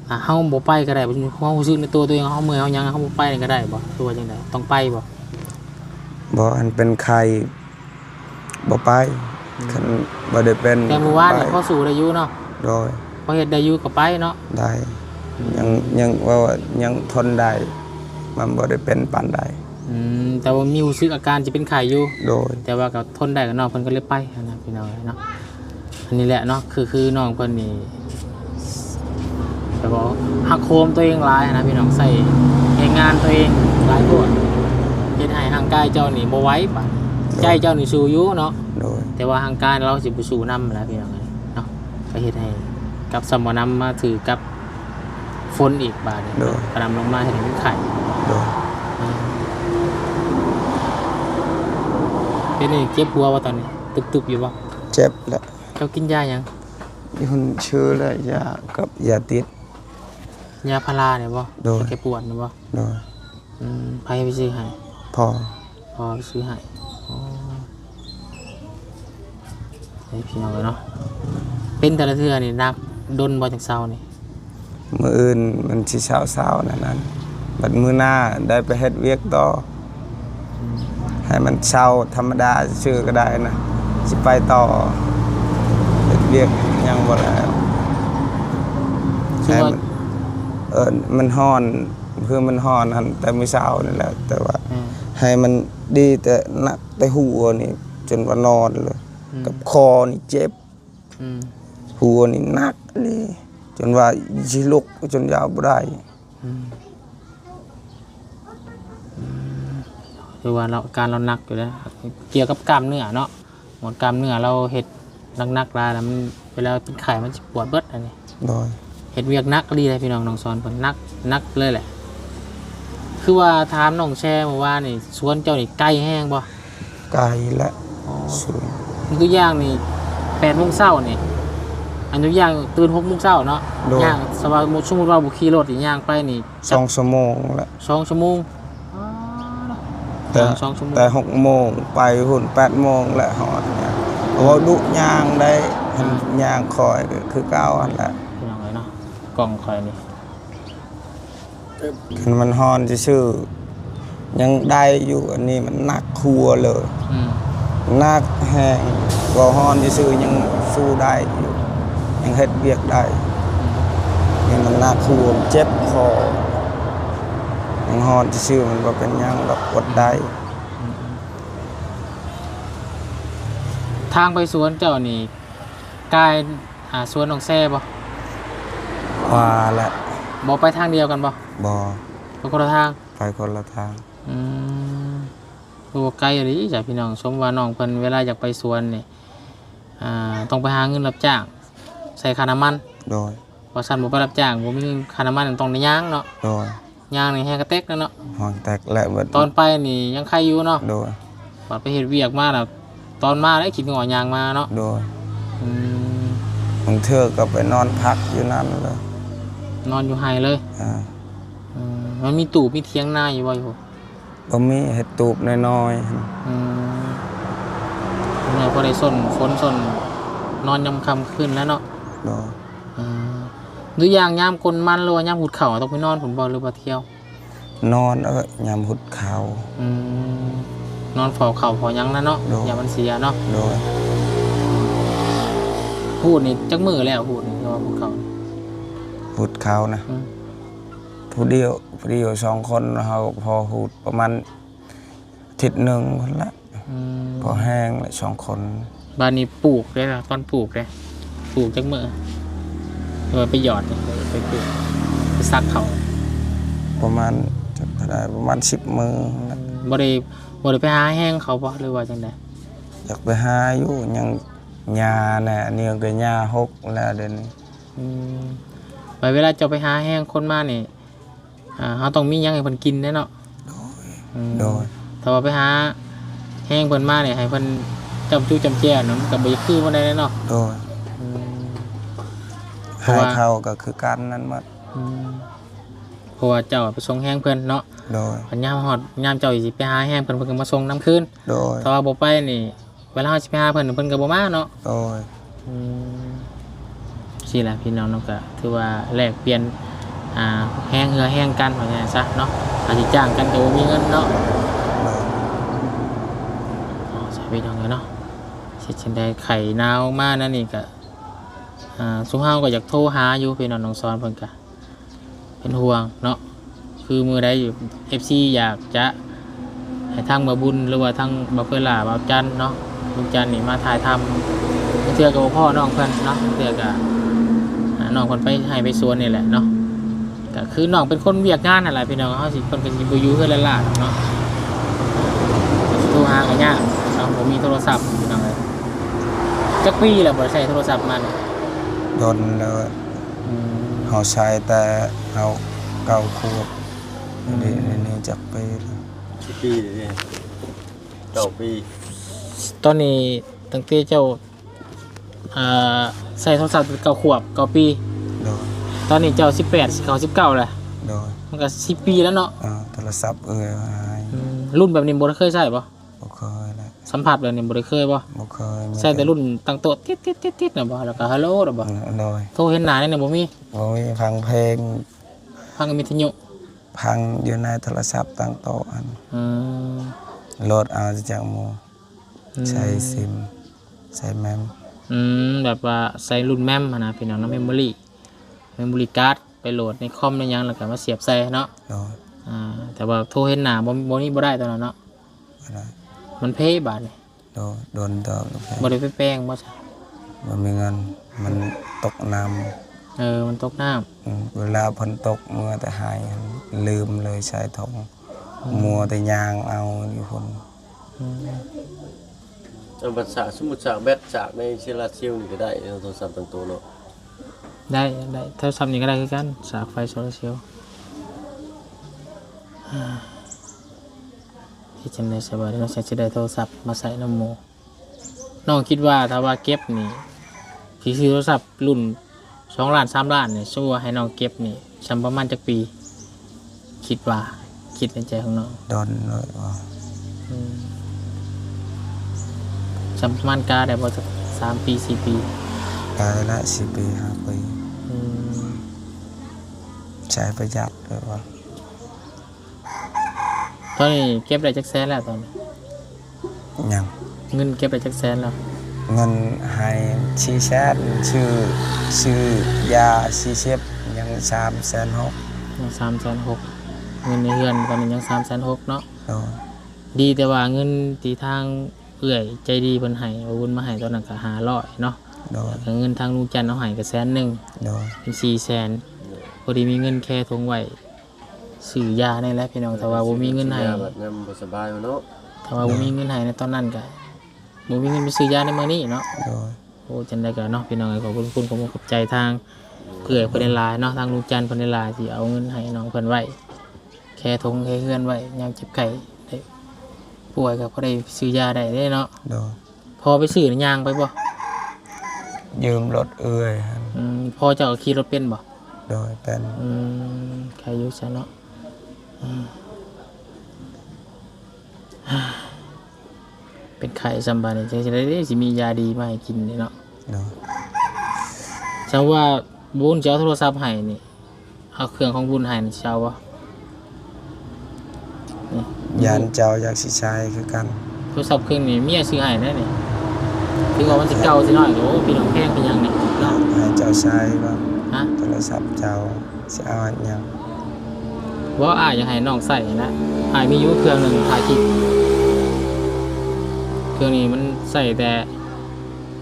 ອ່າ ເຮົາບໍ່ໄປກໍໄດ້ບໍ່? ຄວາມຮູ້ສຶກໃນຕົວຕົວເອງ ເຮົາເມື່ອຍເຮົາຫຍັງ ເຮົາບໍ່ໄປນີ້ກໍໄດ້ບໍ່ ຫຼືວ່າຈັ່ງໃດ? ຕ້ອງໄປບໍ່? ບໍ່ ອັນເປັນໄຂ້ ບໍ່ໄປ. ອືມ ຄັນບໍ່ໄດ້ເປັນ ແຕ່ມື້ວານນີ້ ໄປ ພໍສູ້ໄດ້ຢູ່ເນາະ. ໂດຍ ພໍເຮັດໄດ້ຢູ່ກໍໄປເນາະ. ໄດ້ ອືມ ຍັງ ຍັງ ເວົ້າວ່າຍັງທົນໄດ້ ມັນບໍ່ໄດ້ເປັນປານໃດ. ອືມ ແຕ່ວ່າມີຮູ້ສຶກອາການຈະເປັນໄຂ້ຢູ່. ໂດຍ ແຕ່ວ່າກໍທົນໄດ້ ກໍນ້ອງເພິ່ນກໍເລີຍໄປຫັ້ນນະ ພີ່ນ້ອງເອີຍເນາະ. ອັນນີ້ແຫຼະເນາະ ຄື ຄືນ້ອງເພິ່ນນີ້ ແບບວ່າຮັກໂຮມຕົວເອງຫຼາຍນະພີ່ນ້ອງ ໃສ່ແຮງງານຕົວເອງຫຼາຍໂພດ ເຮັດໃຫ້ຮ່າງກາຍເຈົ້ານີ້ບໍ່ໄຫວບາດນີ້. ໂດຍ ໃຈເຈົ້ານີ້ສູ້ຢູ່ເນາະ. ໂດຍ ແຕ່ວ່າຮ່າງກາຍລາວຊິບໍ່ສູ້ນຳແລ້ວພີ່ນ້ອງເອີຍເນາະ ກໍເຮັດໃຫ້ກັບຊ້ຳບໍ່ນຳມາຖືກັບຝົນອີກບາດນີ້. ໂດຍ ກະນຳລົງມາເຮັດໃຫ້ມັນໄຂ້. ໂດຍ ອືມ ເປັນຫຍັງ ເຈັບຫົວບໍ່ຕອນນີ້? ຕຶບໆ ຢູ່ບໍ່? ເຈັບແຫຼະ. ເຈົ້າກິນຢາຫຍັງ? ຢູ່ຫັ້ນຊື່ແຫຼະ ຢາກັບຢາຕິດ ຢາພາລານີ້ບໍ່? ໂດຍ ແກ້ປວດນີ້ບໍ່? ໂດຍ ອືມ ໃຜໄປຊື້ໃຫ້? ພໍ່ ພໍ່ໄປຊື້ໃຫ້. ອໍ ເອີ ພີ່ນ້ອງເອີຍເນາະ ເປັນແຕ່ລະເທື່ອນີ້ໜັກດົນບໍ່ ຈັ່ງເຊົານີ້? ມື້ອື່ນມັນຊິເຊົາໆ ນັ້ນ ບັດມື້ໜ້າໄດ້ໄປເຮັດວຽກຕໍ່. ໃຫ້ມັນເຊົາທຳມະດາຊື່ໆ ກໍໄດ້ນະ ຊິໄປຕໍ່ເຮັດວຽກຫຍັງບໍ່ແລ້ວ. ໃຫ້ມັນ ເອີ ມັນຮ້ອນ ຄືມັນຮ້ອນຫັ້ນແຕ່ມື້ເຊົ້ານີ້ແຫຼະ ແຕ່ວ່າ ອືມ ໃຫ້ມັນດີແຕ່ໜັກແຕ່ຫົວນີ້ ຈົນວ່ານອນເລີຍ. ອືມ ກັບຄໍນີ້ເຈັບ. ອືມ ຫົວນີ້ໜັກອີ່ຫຼີ ຈົນວ່າຊິລຸກຈົນຍາວບໍ່ໄດ້. ອືມ ອືມ ຖືວ່າລາວ ອາການລາວໜັກຢູ່ແລ້ວ ກ່ຽວກັບກ້າມເນື້ອເນາະ ໝົດກ້າມເນື້ອລາວເຮັດໜັກໆ ຫຼາຍແລ້ວ ມັນ ເວລາເປັນໄຂ້ມັນຊິປວດເບິດອັນນີ້. ໂດຍ ເຮັດວຽກໜັກອີ່ຫຼີເດ້ພີ່ນ້ອງ ນ້ອງສອນເພິ່ນ ໜັກ ໜັກເລີຍແຫຼະ. ຄືວ່າຖາມນ້ອງແຊມື້ວານນີ້ ສວນເຈົ້ານີ້ໄກແຮງບໍ່? ໄກແຫຼະ. ອໍ ສູງ ຍົກຕົວຢ່າງນີ້ ແປດໂມງເຊົ້ານີ້ ອັນຍົກຕົວຢ່າງຕື່ນຫົກໂມງເຊົ້າເນາະ. ໂດຍ ຍ່າງ ສະ ສົມມຸດວ່າບໍ່ຂີ່ລົດນີ້ ຍ່າງໄປນີ້ ສອງຊົ່ວໂມງແຫຼະ. ສອງຊົ່ວໂມງ. ອໍ ແຕ່ ສອງຊົ່ວໂມງ ແຕ່ຫົກໂມງໄປພຸ້ນ ແປດໂມງແຫຼະຮອດ. ເວົ້າດຸຍ່າງໄດ້ ອ່າ ຍ່າງຄ່ອຍກໍຄືເກົ່າຫັ້ນແຫຼະ ພີ່ນ້ອງເອີຍເນາະ. ກ້ອງຂ້ອຍນີ້ ຄັນມັນຮ້ອນຊື່ໆ ຍັງໄດ້ຢູ່ ອັນນີ້ມັນໜັກຫົວເລີຍ. ອືມ ໜັກແຮງ ເວົ້າຮ້ອນຊື່ໆ ຍັງສູ້ໄດ້ຢູ່ ຍັງເຮັດວຽກໄດ້. ອືມ ນີ້ມັນໜັກຫົວ ເຈັບຄໍ ຍັງຮ້ອນຊື່ໆ ມັນບໍ່ເປັນຫຍັງດອກ ອົດໄດ້. ອືມ ທາງໄປສວນເຈົ້ານີ້ ກາຍ ຫາສວນນ້ອງແຊບໍ່? ວ່າແຫຼະ. ບໍ່ໄປທາງດຽວກັນບໍ່? ບໍ່ ໄປຄົນລະທາງ. ໄປຄົນລະທາງ. ອືມ ໂອ້ ໄກອີ່ຫຼີຈ້ະພີ່ນ້ອງ. ສົມວ່ານ້ອງເພິ່ນເວລາຢາກໄປສວນນີ້ ອ່າ ຕ້ອງໄປຫາເງິນຮັບຈ້າງ ໃສ່ຄ່ານ້ຳມັນ. ໂດຍ ວ່າຊັ້ນ ບໍ່ໄປຮັບຈ້າງ ບໍ່ມີຄ່ານ້ຳມັນ ຕ້ອງໄດ້ຍ່າງເນາະ. ໂດຍ ຍ່າງນີ້ແຮງກະແຕກແລ້ວເນາະ ຮອກແຕກແລ້ວເບິດ. ຕອນໄປນີ້ຍັງໄຄຢູ່ເນາະ. ໂດຍ. ບັດໄປເຮັດວຽກມາລະ ຕອນມາໄດ້ກິນງໍຍ່າງມາເນາະ. ໂດຍ. ອືມ ບາງເທື່ອກໍໄປນອນພັກຢູ່ນັ້ນເລີຍ ນອນຢູ່ໄຮ່ເລີຍ. ເອີ ອືມ ມັນມີຕູບມີຖຽງນາຢູ່ບໍ່? ຢູ່ ບໍ່ມີ ເຮັດຕູບນ້ອຍໆ. ອືມ ນ້ອຍພໍໄດ້ຊົນຝົນຊົນ ນອນຍາມຄ່ຳຄືນແລ້ວເນາະ. ໂດຍ. ອືມ ຫຼືຢ່າງຍາມກົນມັນ ຫຼືວ່າຍາມຫຸດເຂົ້າ ຕ້ອງໄປນອນພຸ້ນບໍ່ ຫຼືວ່າທ່ຽວ? ນອນ ເອີ ຍາມຫຸດເຂົ້າ. ອືມ ນອນເຝົ້າເຂົ້າເຝົ້າຫຍັງນະເນາະ. ໂດຍ. ຢ້ານມັນເສຍເນາະ. ໂດຍ. ຫຸດນີ້ຈັກມື້ແລ້ວ ຫຸດນີ້ ທີ່ວ່າຫຸດເຂົ້າ? ຫຸດເຂົ້ານະ ອືມ ຜູ້ດຽວ ຜູ້ດຽວ ສອງຄົນ ເຮົາພໍຫຸດປະມານ ທິດໜຶ່ງພຸ້ນລະ. ອືມ ພໍແຫ້ງລະສອງຄົນ. ບາດນີ້ປູກເດ້ລະ ຕອນປູກເດ້ ປູກຈັກມື້? ຫຼືວ່າໄປຫຍອດ ໄປປູກ ໄປສັກເຂົ້າ? ປະມານ ຈັກເທົ່າໃດ ປະມານສິບມື້. ອືມ ບໍ່ໄດ້ ບໍ່ໄດ້ໄປຫາແຮງເຂົາບໍ່ ຫຼືວ່າຈັ່ງໃດ? ຢາກໄປຫາຢູ່ ຍັງຫຍ້າແດ່ ອັນນີ້ກໍຫຍ້າຫົກແລ້ວດຽວນີ້. ອືມ ບາດເວລາເຈົ້າໄປຫາແຮງຄົນມານີ້ ອ່າ ເຮົາຕ້ອງມີຫຍັງໃຫ້ເພິ່ນກິນແດ່ເນາະ. ໂດຍ. ອືມ ໂດຍ. ຖ້າວ່າໄປຫາແຮງເພິ່ນມານີ້ ໃຫ້ເພິ່ນຈ້ຳຈຸຈ້ຳແຈວນະ ມັນກໍບໍ່ຢາກຄືປານໃດເນາະ. ໂດຍ. ອືມ ໃຫ້ເຂົາກໍຄືກັນນັ້ນໝົດ. ອືມ ເພາະວ່າເຈົ້າໄປສົ່ງແຮງເພິ່ນເນາະ. ໂດຍ. ຄັນຍາມຮອດ ຍາມເຈົ້າຊິໄປຫາແຮງເພິ່ນ ເພິ່ນກໍມາສົ່ງນຳຄືນ. ໂດຍ. ຖ້າວ່າບໍ່ໄປນີ້ ເວລາເຮົາຊິໄປຫາເພິ່ນ ເພິ່ນກໍບໍ່ມາເນາະ. ໂດຍ. ອືມ ຊີ້ແຫຼະພີ່ນ້ອງເນາະ ກະຖືວ່າແລກປ່ຽນ ອ່າ ແຮງເຫື່ອແຮງກັນ ວ່າຈັ່ງຊັ້ນຊະເນາະ. ອາດຊິຈ້າງກັນກໍບໍ່ມີເງິນເນາະ. ໂດຍ. ເອົາຊະພີ່ນ້ອງເອີຍເນາະ ເຮັດຈັ່ງໃດ ໄຂ້ໜາວມາແນວນີ້ກະ ອ່າ ຊຸມເຮົາກໍຢາກໂທຫາຢູ່ ພີ່ນ້ອງນ້ອງສອນເພິ່ນກະ ເປັນຫ່ວງເນາະ ຄືມື້ໃດ ເອັຟຊີ ຢາກຈະໃຫ້ທາງບ່າວບຸນ ຫຼືວ່າທາງບ່າວເພີລາ ບ່າວຈັນເນາະ ລຸງຈັນນີ້ມາຖ່າຍທຳ ບາງເທື່ອກໍບໍ່ພໍ້ນ້ອງເພິ່ນເນາະ ບາງເທື່ອກໍ ອ່າ ນ້ອງເພິ່ນໄປໄຮ່ໄປສວນນີ້ແຫຼະເນາະ ກໍຄືນ້ອງເປັນຄົນວຽກງານຫັ້ນແຫຼະພີ່ນ້ອງ ເຮົາຊິ ເພິ່ນກໍຊິບໍ່ຢູ່ເຮືອນຫຼ້າໆດອກເນາະ ໂທຫາກໍຍາກເນາະ ບໍ່ມີໂທລະສັບພີ່ນ້ອງເອີຍ. ຈັກປີແລ້ວບໍ່ໄດ້ໃຊ້ໂທລະສັບມານີ້? ດົນແລ້ວ. ອືມ ເຮົາໃຊ້ແຕ່ເຮົາເກົ້າຂວບ. ອືມ ນີ້ ນີ້ຈັກປີແລ້ວ? ສິບປີເດ ເກົ້າປີ. ຕອນນີ້ຕັ້ງແຕ່ເຈົ້າ ເອີ ໃຊ້ໂທລະສັບເກົ້າຂວບ ເກົ້າປີ. ໂດຍ. ຕອນນີ້ເຈົ້າສິບແປດ ຊິເຂົ້າສິບເກົ້າແລ້ວ. ໂດຍ. ມັນກໍສິບປີແລ້ວເນາະ. ເອີ ໂທລະສັບເອີຍຫາຍ. ອືມ ລຸ້ນແບບນີ້ບໍ່ໄດ້ເຄີຍໃຊ້ບໍ່? ບໍ່ເຄີຍແຫຼະ. ສຳຜັດແບບນີ້ບໍ່ໄດ້ເຄີຍບໍ່? ບໍ່ເຄີຍ. ມີແຕ່ ໃຊ້ແຕ່ລຸ້ນຕັ້ງໂຕະຕິດໆໆໆນະບໍ່? ແລ້ວກໍຮາໂຫຼນະບໍ່? ອືມ ໂດຍ. ໂທເຫັນໜ້ານີ້ບໍ່ມີ? ບໍ່ມີ. ຟັງເພງ ຟັງວິທະຍຸ ຟັງຢູ່ໃນໂທລະສັບຕັ້ງໂຕະຫັ້ນ. ອືມ ໂຫຼດເອົາຈາກໝູ່. ອືມ ໃສ່ຊິມ ໃສ່ແມັມ. ອືມ ແບບວ່າໃສ່ລຸ້ນແມັມຫັ້ນນະ ພີ່ນ້ອງເນາະ ເມມໂມຣີ ເມມໂມຣີກາດ ໄປໂຫຼດໃນຄອມໃນຫຍັງ ແລ້ວກໍມາສຽບໃສ່ເນາະ. ໂດຍ. ອ່າ ແຕ່ວ່າໂທເຫັນໜ້າບໍ່ ບໍ່ນີ້ບໍ່ໄດ້ຕອນນັ້ນເນາະ. ບໍ່ໄດ້. ມັນເພບາດນີ້. ໂດຍ. ດົນເຕີບແລ້ວເພ. ບໍ່ໄດ້ໄປແປງບໍ່ຊະ? ບໍ່ມີເງິນ ມັນຕົກນ້ຳ. ເອີ ມັນຕົກນ້ຳ. ອືມ ເວລາຝົນຕົກເມືອແຕ່ໄຮ່ ລືມເລີຍໃສ່ຖົງ. ອືມ ມົວແຕ່ຍ່າງເອົາຢູ່ພຸ້ນ. ອືມ ເອົາບັດສາກ ສົມມຸດສາກແບັດ ສາກໃນໂຊລາເຊວນີ້ກໍໄດ້ເນາະ ໂທລະສັບຕັ້ງໂຕະເນາະ. ໄດ້ ໄດ້ ໂທລະສັບນີ້ກໍໄດ້ຄືກັນ ສາກໄຟໂຊລາເຊວ. ເຮັດຈັ່ງໃດສະບາຍເນາະ ຈັ່ງຊິໄດ້ໂທລະສັບມາໃຊ້ນຳໝູ່. ນ້ອງຄິດວ່າຖ້າວ່າເກັບນີ້ ຊິຊື້ໂທລະສັບລຸ້ນສອງລ້ານ ສາມລ້ານນີ້ ສົມມຸດວ່າໃຫ້ນ້ອງເກັບນີ້ ສ່ຳປະມານຈັກປີ? ຄິດວ່າ ຄິດໃນໃຈຂອງນ້ອງ. ດົນເລີຍວ່າ. ອືມ ສ່ຳປະມານກາໄດ້ບໍ່ ຈັກສາມປີ ສີ່ປີ? ກາໄດ້ລະ ສີ່ປີ ຫ້າປີ. ອືມ ໃຊ້ປະຢັດເລີຍວ່າ. ຕອນນີ້ເກັບໄດ້ຈັກແສນແລ້ວຕອນນີ້? ຫຍັງ? ເງິນເກັບໄດ້ຈັກແສນແລ້ວ? ເງິນໃຫ້ສີ່ແສນ ຊື້ ຊື້ຢາສີ່ສິບ ຍັງສາມແສນຫົກ. ຍັງສາມແສນຫົກ. ເງິນໃນເຮືອນຕອນນີ້ຍັງສາມແສນຫົກເນາະ. ໂດຍ. ດີແຕ່ວ່າເງິນທີ່ທາງເອື້ອຍໃຈດີເພິ່ນໃຫ້ ເອົາເງິນມາໃຫ້ຕອນນັ້ນກໍຫ້າຮ້ອຍເນາະ. ໂດຍ. ແລ້ວກໍເງິນທາງລຸງຈັນເອົາໃຫ້ກໍແສນໜຶ່ງ. ໂດຍ. ເປັນສີ່ແສນ. ໂດຍ. ພໍດີມີເງິນແຄ່ຖົງໄວ້ ຊື້ຢານີ້ແຫຼະພີ່ນ້ອງ. ຖ້າວ່າບໍ່ມີເງິນໃຫ້ ຊື້ຢາບັດຍາມບໍ່ສະບາຍເນາະ. ຖ້າວ່າບໍ່ມີເງິນໃຫ້ໃນຕອນນັ້ນກະ ບໍ່ມີເງິນໄປຊື້ຢາໃນມື້ນີ້ເນາະ. ໂດຍ. ໂອ້ ຈັ່ງໃດກະເນາະ ພີ່ນ້ອງເອີຍ ຂອບຄຸນ ຂອບຄຸນຂອບໃຈທາງເອື້ອຍເພິ່ນຫຼາຍໆເນາະ ທາງລຸງຈັນເພິ່ນຫຼາຍໆ ທີ່ເອົາເງິນໃຫ້ນ້ອງເພິ່ນໄວ້. ແຊ່ຖົງແຊ່ເຮືອນໄວ້ ຍາມເຈັບໄຂ້ໄດ້ປ່ວຍກໍພໍໄດ້ຊື້ຢາໄດ້ເດ້ເນາະ. ໂດຍ. ພໍ່ໄປຊື້ນີ້ຍ່າງໄປບໍ່? ຢືມລົດເອື້ອຍຫັ້ນ. ອືມ ພໍ່ເຈົ້າກໍຂີ່ລົດເປັນບໍ່? ໂດຍ ເປັນ. ອືມ ໃຄຢູ່ຊະເນາະ. ອືມ ເປັນໄຂ້ຊ້ຳບາດນີ້ ຈັ່ງຊິໄດ້ ຊິມີຢາດີມາໃຫ້ກິນເດ້ເນາະ. ໂດຍ. ສຳວ່າບຸນຈະເອົາໂທລະສັບໃຫ້ນີ້ ເອົາເຄື່ອງຂອງບຸນໃຫ້ນີ້ ຊິເອົາບໍ່? ນີ້ ຢ້ານເຈົ້າຢາກຊິໃຊ້ຄືກັນ. ໂທລະສັບເຄື່ອງນີ້ເມຍຊື້ໃຫ້ໄດ໋ນີ້ ຖືວ່າມັນຊິເກົ່າຊິນ້ອຍ ໂອ້ ພີ່ນ້ອງແພງເປັນຫຍັງນີ້ເນາະ. ໃຫ້ເຈົ້າໃຊ້ບໍ່? ຮະ? ໂທລະສັບເຈົ້າຊິເອົາເຮັດຫຍັງ? ບໍ່ ອ້າຍຢາກໃຫ້ນ້ອງໃຊ້ຫັ້ນນະ ອ້າຍມີຢູ່ເຄື່ອງໜຶ່ງຖ່າຍຄລິບ. ເຄື່ອງນີ້ມັນໃຊ້ແຕ່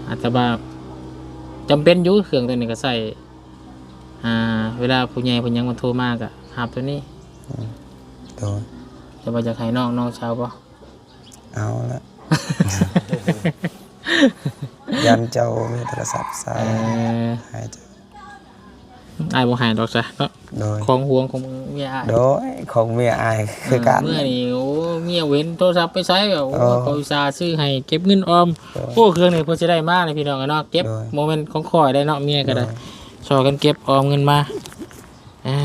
ອາດຈະວ່າຈຳເປັນຢູ່ ເຄື່ອງໂຕນີ້ກໍໃຊ້ ອ່າ ເວລາຜູ້ໃຫຍ່ເພິ່ນຫຍັງເພິ່ນໂທມາກໍຮັບໂຕນີ້. ອືມ ໂດຍ. ແຕ່ວ່າຢາກໃຫ້ນ້ອງ ນ້ອງຊິເອົາບໍ່? ເອົາລະ ຢ້ານເຈົ້າບໍ່ມີໂທລະສັບໃຊ້. ເອີ ໃຫ້ເຈົ້າ ອ້າຍບໍ່ໃຫ້ດອກຊະເນາະ. ໂດຍ. ຂອງຫວງຂອງເມຍອ້າຍ. ໂດຍ ຂອງເມຍອ້າຍຄືກັນ. ເອີ ເມື່ອນີ້ ໂອ້ ເມຍບໍ່ເຫັນໂທລະສັບໄປໃສ ແບບ ໂອ້ ໂອ້ ເຂົາອຸດສ່າຊື້ໃຫ້ ເກັບເງິນອອມ. ໂດຍ. ໂອ້ ເຄື່ອງນີ້ເພິ່ນຊິໄດ້ມາເລີຍ ພີ່ນ້ອງເອີຍເນາະ. ເກັບ ໂດຍ. ບໍ່ແມ່ນຂອງຂ້ອຍໄດ້ເນາະ ເມຍກໍໄດ້. ໂດຍ. ຊ່ອຍກັນເກັບອອມເງິນມາ. ອ່າ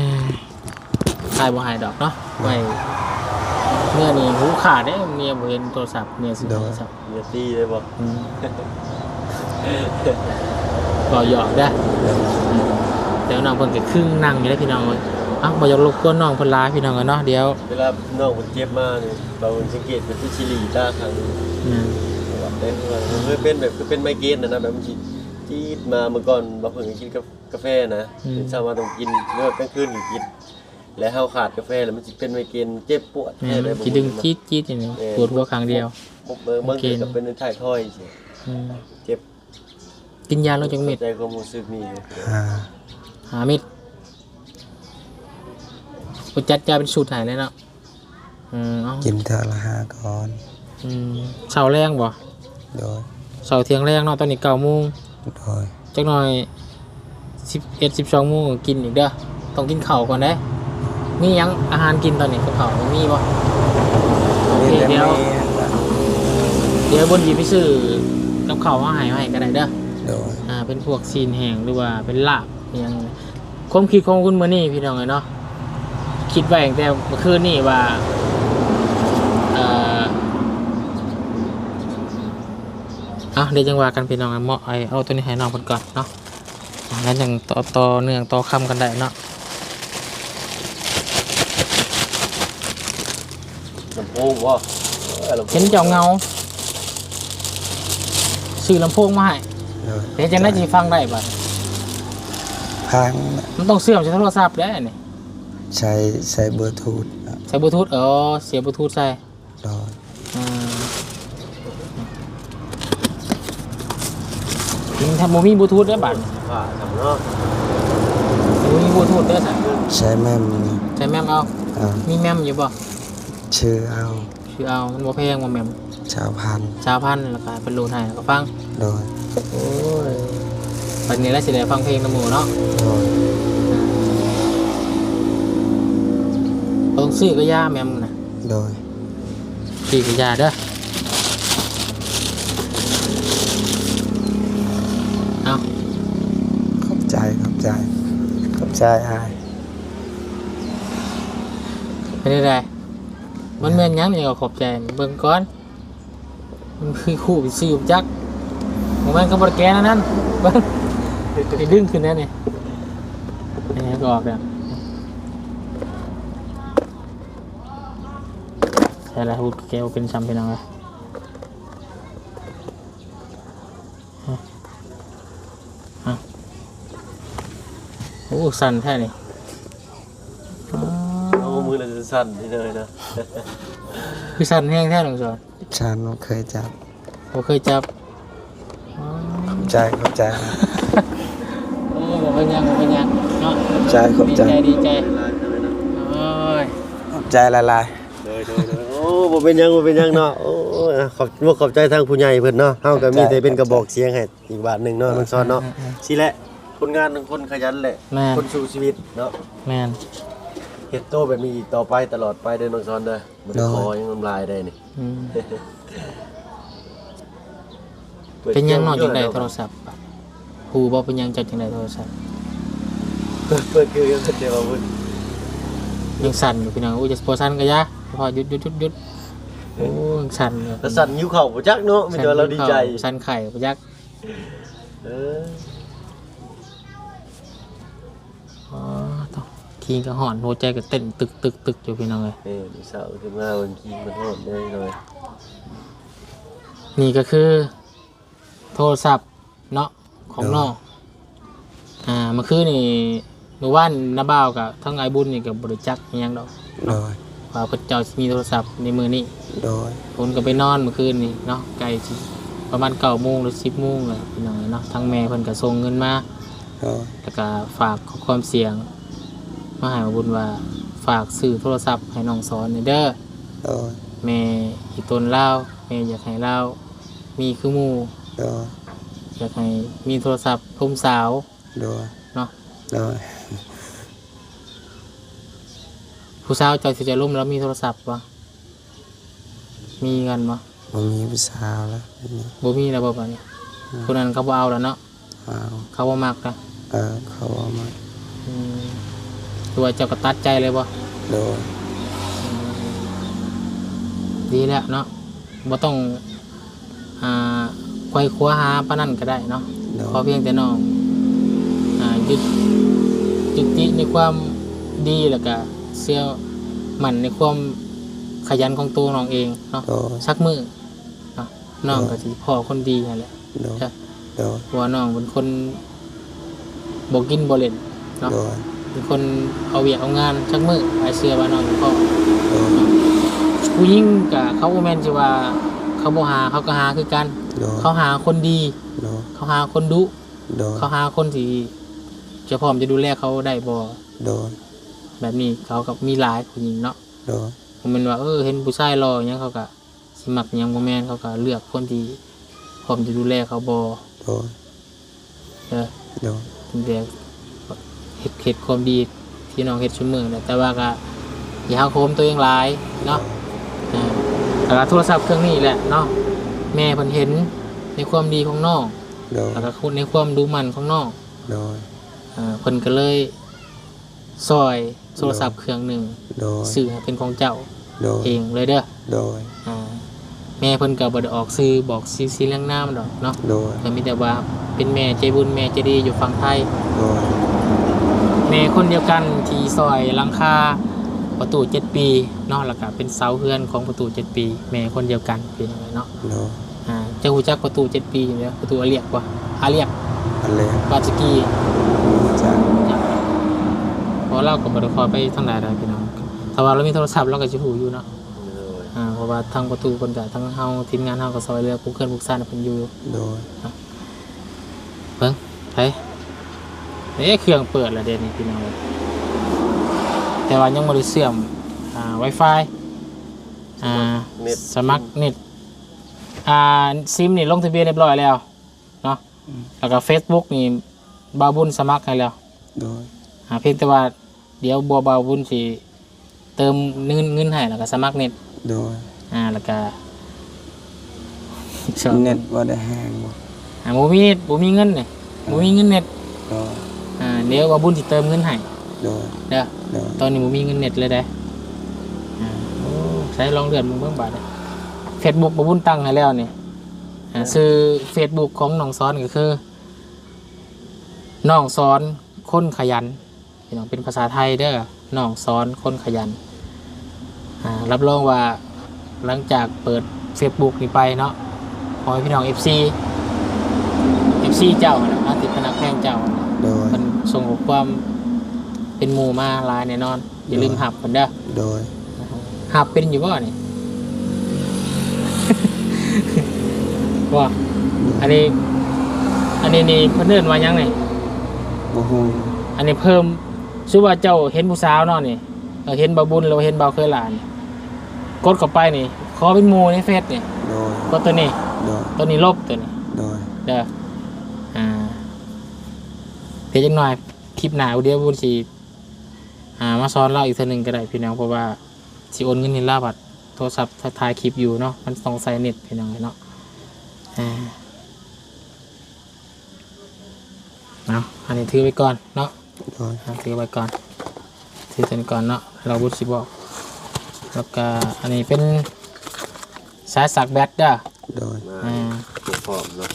ອ້າຍບໍ່ໃຫ້ດອກເນາະ. ໂດຍ. ໄວ້ ເມື່ອນີ້ຫູຂາດເດ້ ເມຍບໍ່ເຫັນໂທລະສັບ ເມຍຊິໃຫ້. ໂດຍ. ໂທລະສັບ ເມຍຕີໄດ້ບໍ່? ອືມ ເວົ້າຫຍອກເດີ. ໂດຍ. ແຕ່ນ້ອງເພິ່ນກໍຄຶ່ງນັ່ງຢູ່ເດ້ ພີ່ນ້ອງເອີຍ. ເອົ້າ ບໍ່ຢາກລົບກວນນ້ອງເພິ່ນຫຼາຍ ພີ່ນ້ອງເອີຍເນາະ. ດຽວ ເວລານ້ອງເພິ່ນເຈັບມານີ້ ບາງຄົນສັງເກດເພິ່ນຊິຫຼີຕາຂ້າງໜຶ່ງ. ແມ່ນ. ເອີ ເຄີຍເປັນແບບ ຄືເປັນໄມເກຣນຫັ້ນນະ ແບບມັນຊິຈີດມາ. ເມື່ອກ່ອນບາງຄົນກໍກິນກາ ກາແຟນະ. ອືມ. ເຊົ້າມາຕ້ອງກິນ ຫຼືວ່າກາງຄືນກໍກິນ ແລ້ວເຮົາຂາດກາແຟແລ້ວມັນຊິເປັນໄມເກຣນ ເຈັບປວດ. ແມ່ນ. ແທ້ໃດ ມັນຊິດຶງຈີດໆ ນີ້ ແມ່ນ. ປວດຫົວຂ້າງດຽວ. ບ- ບ- ບາງເທື່ອກໍເປັນໃນທ້າຍທອຍຊີ້. ອືມ. ເຈັບ. ກິນຢາແລ້ວຈັກເມັດ? ເຂົ້າໃຈຄວາມຮູ້ສຶກນີ້ຢູ່. ຫ້າ ຫ້າເມັດ. ເພິ່ນຈັດຢາເປັນຊຸດໃຫ້ເລີຍເນາະ. ອືມ ເອົາ ກິນເທື່ອລະຫ້າກ້ອນ. ອືມ ເຊົ້າແລງບໍ່? ໂດຍ. ເຊົ້າທ່ຽງແລງເນາະ ຕອນນີ້ເກົ້າໂມງ. ໂດຍ. ຈັກໜ່ອຍສິບເອັດ ສິບສອງໂມງກໍກິນອີກເດີ ຕ້ອງກິນເຂົ້າກ່ອນເດ້. ມີຫຍັງອາຫານກິນຕອນນີ້ ກັບເຂົ້າມີບໍ່? ໂອເຄ ມີແຕ່ ດຽວ ມີ ດຽວບຸນຊິໄປຊື້ກັບເຂົ້າມາໃຫ້ ມາໃຫ້ກໍໄດ້ເດີ. ໂດຍ. ອ່າ ເປັນພວກຊີ້ນແຫ້ງ ຫຼືວ່າເປັນລາບ ອີ່ຫຍັງ. ຄວາມຄິດຂອງຄຸນມື້ນີ້ພີ່ນ້ອງເອີຍເນາະ ຄິດໄວ້ຕັ້ງແຕ່ເມື່ອຄືນນີ້ວ່າ ເອີ ເອົາ ດຽວຈັ່ງວ່າກັນພີ່ນ້ອງ. ເອົາ ເອົາໂຕນີ້ໃຫ້ນ້ອງເພິ່ນກ່ອນເນາະ ແລ້ວຈັ່ງຕໍ່ ຕໍ່ເນື່ອງຕໍ່ຄຳກັນໄດ້ເນາະ. ລຳໂພງບໍ່? ເອີ ລຳໂພງ. ເຫັນເຈົ້າເຫງົາ ຊື້ລຳໂພງມາໃຫ້. ໂດຍ. ເຮັດຈັ່ງໃດຊິຟັງໄດ້ບາດ? ຟັງ. ມັນຕ້ອງເຊື່ອມໃສ່ໂທລະສັບເດ້ນີ້. ໃຊ້ ໃຊ້ບລູທູດ. ໃຊ້ບລູທູດ. ເອີ ສຽບບລູທູດໃສ່. ໂດຍ. ອືມ ມັນຖ້າບໍ່ມີບລູທູດເດ້ບາດນີ້. ວ່າຊັ້ນເນາະ ບໍ່ມີບລູທູດເດ້ຊັ້ນ. ໃຊ້ແມັມ. ໃຊ້ແມັມເອົາ. ເອີ. ມີແມັມຢູ່ບໍ່? ຊື້ເອົາ. ຊື້ເອົາ. ມັນບໍ່ແພງບໍ່ແມ່ນ? ຊາວພັນ. ຊາວພັນ ແລ້ວກໍເພິ່ນໂຫຼດໃຫ້ ແລ້ວກໍຟັງ. ໂດຍ. ໂອ້ຍ ບັດນີ້ລະຊິໄດ້ຟັງເພງນຳໝູ່ເນາະ. ໂດຍ. ຕ້ອງຊື້ກະຢາແມ່ນນະ. ໂດຍ. ຊື້ກະຢາເດີ. ເອົາ. ຂອບໃຈ ຂອບໃຈ ຂອບໃຈອ້າຍ. ເປັນຈັ່ງໃດ? ມັນແມ່ນຫຍັງນີ້ ກໍຂອບໃຈ ເບິ່ງກ່ອນ. ມັນຄືຄູ່ໄປຊື້ຈັກ ບໍ່ແມ່ນ ກໍບໍ່ໄດ້ແກະອັນນັ້ນ ເບິ່ງ ນີ້ດຶງຂຶ້ນແລ້ວນີ້ ນີ້ກໍອອກແລ້ວ. ໃສ່ລະຫູດແກະບໍ່ເປັນຊ້ຳ ພີ່ນ້ອງເອີຍ. ຮະ ຮະ ໂອ້ ສັ່ນແທ້ນີ້. ໂອ້ ມືລະສັ່ນນີ້ເລີຍນະ. ຄືສັ່ນແຮງແທ້ ນ້ອງສອນ? ສັນ ບໍ່ເຄີຍຈັບ. ບໍ່ເຄີຍຈັບ. ອໍ ຂອບໃຈ ຂອບໃຈ. ໂອ້ ບໍ່ເປັນຫຍັງ ບໍ່ເປັນຫຍັງເນາະ. ຂອບໃຈ ຂອບໃຈ. ດີໃຈ ດີໃຈ. ໂອ້ຍ ຂອບໃຈຫຼາຍໆ. ໂດຍ ໂດຍ ໂດຍ. ໂອ້ ບໍ່ເປັນຫຍັງ ບໍ່ເປັນຫຍັງເນາະ. ໂອ້ ຂອບ ຂອບໃຈທາງຜູ້ໃຫຍ່ເພິ່ນເນາະ. ເຮົາກໍມີແຕ່ເປັນກະບອກສຽງໃຫ້ອີກບາດໜຶ່ງເນາະ ນ້ອງສອນເນາະ. ຊີ້ແຫຼະ ຜົນງານຂອງຄົນຂະຫຍັນແຫຼະ. ແມ່ນ. ຄົນສູ້ຊີວິດເນາະ. ແມ່ນ. ເຮັດໂຕແບບນີ້ອີກຕໍ່ໄປ ຕະຫຼອດໄປເດີນ້ອງສອນເດີ. ມັນ ໂດຍ ຂໍຫຍັງນຳຫຼາຍໄດ້ນີ້. ອືມ. ເປັນຫຍັງເນາະ ເປີດ ຈຶ່ງໄດ້ໂທລະສັບ? ຮູ້ບໍ່ເປັນຫຍັງເຈົ້າຈຶ່ງໄດ້ໂທລະສັບ? ເປີດ ເປີດຄືກັນເດ້ວ່າເບິ່ງ ຍັງສັ່ນຢູ່ພີ່ນ້ອງ. ໂອ້ຍ ບໍ່ສັ່ນກໍຢ່າ ພໍ ຢຸດ ຢຸດ ຢຸດ ຢຸດ. ໂອ້ ຍັງສັ່ນຢູ່ ແລ້ວສັ່ນຫິວເຂົ້າບໍ່ຈັກເນາະ. ມີແຕ່ວ່າລາວດີໃຈ ສັ່ນໄຂ້ບໍ່ຈັກ. ເອີ ອໍ ໂທ້ ຄີງກໍຮ້ອນ ຫົວໃຈກໍເຕັ້ນຕຶກໆໆຢູ່ ພີ່ນ້ອງເອີຍ. ເອີ ມື້ເຊົ້າຂຶ້ນມາເບິ່ງຄີງມັນຮ້ອນເດ້ ພີ່ນ້ອງເອີຍ. ນີ້ກໍຄືໂທລະສັບເນາະ ຂອງ ໂດຍ ນ້ອງ. ອ່າ ເມື່ອຄືນນີ້ ມື້ວານນ້າບ່າວກັບທັງອ້າຍບຸນນີ້ກໍບໍ່ໄດ້ຈັກອີ່ຫຍັງດອກ. ໂດຍ. ວ່າເພິ່ນເຈົ້າຊິມີໂທລະສັບໃນມື້ນີ້. ໂດຍ. ເພິ່ນກໍໄປນອນມື້ຄືນນີ້ເນາະ ໃກ້ຊິປະມານເກົ້າໂມງ ຫຼື ສິບໂມງແຫຼະ ພີ່ນ້ອງເອີຍເນາະ. ທາງແມ່ເພິ່ນກໍສົ່ງເງິນມາ. ໂດຍ. ແລ້ວກໍຝາກຂໍ້ຄວາມສຽງມາໃຫ້ອ້າຍບຸນວ່າ ຝາກຊື້ໂທລະສັບໃຫ້ນ້ອງສອນແດ່ເດີ. ໂດຍ. ແມ່ອີ່ຕົນລາວ ແມ່ຢາກໃຫ້ລາວມີຄືໝູ່. ໂດຍ. ຢາກໃຫ້ມີໂທລະສັບໂຮມສາວ. ໂດຍ. ເນາະ. ໂດຍ. ຜູ້ສາວເຈົ້າທີ່ຈະລົມລາວມີໂທລະສັບບໍ່? ມີກັນບໍ່? ບໍ່ມີຜູ້ສາວແລ້ວ. ບໍ່ມີແລ້ວບໍ່ບາດນີ້? ອືມ. ຜູ້ນັ້ນເຂົາບໍ່ເອົາແລ້ວເນາະ? ເອົາ. ເຂົາບໍ່ມັກນະ? ເອີ ເຂົາບໍ່ມັກ. ອືມ. ຄືວ່າເຈົ້າກໍຕັດໃຈເລີຍບໍ່? ໂດຍ. ອືມ. ດີແລ້ວເນາະ ບໍ່ຕ້ອງ ອ່າ ໄຂວ່ຄວ້າຫາປານນັ້ນກໍໄດ້ເນາະ. ໂດຍ. ຂໍພຽງແຕ່ນ້ອງ ອ່າ ຍຶດ ຍຶດຕິໃນຄວາມດີ ແລ້ວກະເຊື່ອໝັ້ນໃນຄວາມຂະຫຍັນຂອງໂຕນ້ອງເອງເນາະ. ໂດຍ. ສັກມື້ເນາະ ນ້ອງ ໂດຍ ກໍຊິພໍ້ຄົນດີຫັ້ນແຫຼະ. ໂດຍ. ເດີ ໂດຍ. ເພາະວ່ານ້ອງເປັນຄົນບໍ່ກິນບໍ່ຫຼິ້ນເນາະ. ໂດຍ. ເປັນຄົນເອົາວຽກເອົາງານ ຈັກມື້ອ້າຍເຊື່ອວ່ານ້ອງຊິພໍ້. ໂດຍ. ຜູ້ຍິງກະເຂົາບໍ່ແມ່ນຊິວ່າເຂົາບໍ່ຫາ ເຂົາກໍຫາຄືກັນ. ໂດຍ. ເຂົາຫາຄົນດີ. ໂດຍ. ເຂົາຫາຄົນດຸ. ໂດຍ. ເຂົາຫາຄົນທີ່ຈະພ້ອມຈະດູແລເຂົາໄດ້ບໍ່? ໂດຍ. ແບບນີ້ເຂົາກໍມີຫຼາຍຜູ້ຍິງເນາະ. ໂດຍ. ບໍ່ແມ່ນວ່າ ເອີ ເຫັນຜູ້ຊາຍຫຼໍ່ຫຍັງເຂົາກໍ ຊິມັກຫຍັງ ບໍ່ແມ່ນ ເຂົາກໍເລືອກຄົນທີ່ພ້ອມຈະດູແລເຂົາບໍ່. ໂດຍ. ເອີ ໂດຍ. ຕັ້ງແຕ່ເຮັດ ເຮັດຄວາມດີທີ່ນ້ອງເຮັດຊຸມື້ແຫຼະ ແຕ່ວ່າກໍຢ່າຫັກໂຫມຕົວເອງຫຼາຍເນາະ. ໂດຍ. ອ່າ ແລ້ວກໍໂທລະສັບເຄື່ອງນີ້ແຫຼະເນາະ ແມ່ເພິ່ນເຫັນໃນຄວາມດີຂອງນ້ອງ. ໂດຍ. ແລ້ວກໍໃນຄວາມດຸໝັ່ນຂອງນ້ອງ. ໂດຍ. ອ່າ ເພິ່ນກໍເລີຍ ຊ່ອຍໂທລະສັບເຄື່ອງໜຶ່ງ. ໂດຍ. ຊື້ໃຫ້ເປັນຂອງເຈົ້າ. ໂດຍ. ເອງເລີຍເດີ. ໂດຍ. ອ່າ ແມ່ເພິ່ນກໍບໍ່ໄດ້ອອກຊື່ບອກຊື່ ຊື່ລຽງນາມດອກເນາະ. ໂດຍ. ກໍມີແຕ່ວ່າເປັນແມ່ໃຈບຸນ ແມ່ໃຈດີຢູ່ຝັ່ງໄທ. ໂດຍ. ແມ່ຄົນດຽວກັນທີ່ຊ່ອຍຫຼັງຄາປະຕູເຈັດປີເນາະ ແລ້ວກໍເປັນເສົາເຮືອນຂອງປະຕູເຈັດປີ ແມ່ຄົນດຽວກັນ ພີ່ນ້ອງເອີຍເນາະ. ໂດຍ. ອ່າ ເຈົ້າຮູ້ຈັກປະຕູເຈັດປີຢູ່ເດີ ປະຕູອາລຽກບໍ່? ອາລຽກ ອາລຽກ ບາດສະກີ. ຮູ້ຈັກ. ເພາະລາວກໍບໍ່ໄດ້ຄ່ອຍໄປທາງໃດດອກພີ່ນ້ອງ ຖ້າວ່າລາວມີໂທລະສັບລາວກໍຊິຮູ້ຢູ່ເນາະ. ໂດຍ. ອ່າ ເພາະວ່າທາງປະຕູເພິ່ນກະ ທາງເຮົາ ທີມງານເຮົາກໍຊ່ອຍເຫຼືອ ປຸກເຮືອນປຸກຊານໃຫ້ເພິ່ນຢູ່. ໂດຍ. ເບິ່ງ ໄປ ເອີ ເຄື່ອງເປີດແລ້ວເດນີ້ພີ່ນ້ອງ ແຕ່ວ່າຍັງບໍ່ໄດ້ເຊື່ອມ ອ່າ ວາຍຟາຍ ອ່າ ສະໝັກເນັດ ອ່າ ຊິມນີ້ລົງທະບຽນຮຽບຮ້ອຍແລ້ວເນາະ. ອືມ. ແລ້ວກໍເຟສບຸກນີ້ບ່າວບຸນສະໝັກໃຫ້ແລ້ວ. ໂດຍ. ອ່າ ພຽງແຕ່ວ່າດຽວບ່າວບຸນຊິເຕີມເງິນ ເງິນໃຫ້ ແລ້ວກໍສະໝັກເນັດ. ໂດຍ. ອ່າ ແລ້ວກໍ ເນັດບໍ່ໄດ້ແຮງບໍ່? ອ່າ ບໍ່ມີ ບໍ່ມີເງິນນີ້ ເອີ ບໍ່ມີເງິນເນັດ. ໂດຍ. ອ່າ ດຽວບ່າວບຸນຊິເຕີມເງິນໃຫ້. ໂດຍ. ເດີ. ໂດຍ. ຕອນນີ້ບໍ່ມີເງິນເນັດເລີຍເດ້. ອ່າ ໂອ້ ໃຊ້ລອງເລື່ອນເບິ່ງ ເບິ່ງບາດນີ້ ເຟສບຸກບ່າວບຸນຕັ້ງໃຫ້ແລ້ວນີ້. ອ່າ ເອີ ຊື່ເຟສບຸກຂອງນ້ອງສອນກໍຄື ນ້ອງສອນຄົນຂະຫຍັນ ພີ່ນ້ອງ ເປັນພາສາໄທເດີ ນ້ອງສອນຄົນຂະຫຍັນ. ອ່າ ຮັບຮອງວ່າຫຼັງຈາກເປີດເຟສບຸກນີ້ໄປເນາະ ຂໍໃຫ້ພີ່ນ້ອງເອັຟຊີ ເອັຟຊີເຈົ້າຫັ້ນນະ ທີ່ເພິ່ນຮັກແພງເຈົ້າ ໂດຍ ເພິ່ນສົ່ງຂໍ້ຄວາມເປັນໝູ່ມາຫຼາຍແນ່ນອນ. ຢ່າລືມຮັບເພິ່ນເດີ. ໂດຍ. ຮັບເປັນຢູ່ບໍ່ນີ້? ບໍ່. ອັນນີ້ ອັນນີ້ນີ້ເພິ່ນເອີ້ນວ່າຫຍັງນີ້? ບໍ່ຮູ້. ອັນນີ້ເພີ່ມ ສົມມຸດວ່າເຈົ້າເຫັນຜູ້ສາວເນາະນີ້ ເອີ ເຫັນບ່າວບຸນ ຫຼືວ່າເຫັນບ່າວເຄີຍຫຼ້ານີ້ ກົດເຂົ້າໄປນີ້ ຂໍເປັນໝູ່ໃນເຟສນີ້. ໂດຍ. ກົດຕົວນີ້. ໂດຍ. ຕົວນີ້ລົບຕົວນີ້. ໂດຍ. ເດີ. ອ່າ ດຽວຈັກໜ່ອຍ ຄລິບໜ້າ ດຽວບຸນຊິ ອ່າ ມາສອນລາວອີກເທື່ອໜຶ່ງກໍໄດ້ພີ່ນ້ອງ ເພາະວ່າຊິໂອນເງິນໃຫ້ລາວ ບັດໂທລະສັບຖ່າຍຄລິບຢູ່ເນາະ ມັນຕ້ອງໃຊ້ເນັດພີ່ນ້ອງເອີຍເນາະ. ອ່າ ເອົາ ອັນນີ້ຖືໄວ້ກ່ອນເນາະ. ໂດຍ ອ່າ ຖືໄວ້ກ່ອນ ຖືຕົວນີ້ກ່ອນເນາະ ລາວບຸດຊິບອກ. ແລ້ວກະອັນນີ້ເປັນສາຍສາກແບັດເດີ. ໂດຍ ມາ ອ່າ ພວກພ້ອມເນາະ.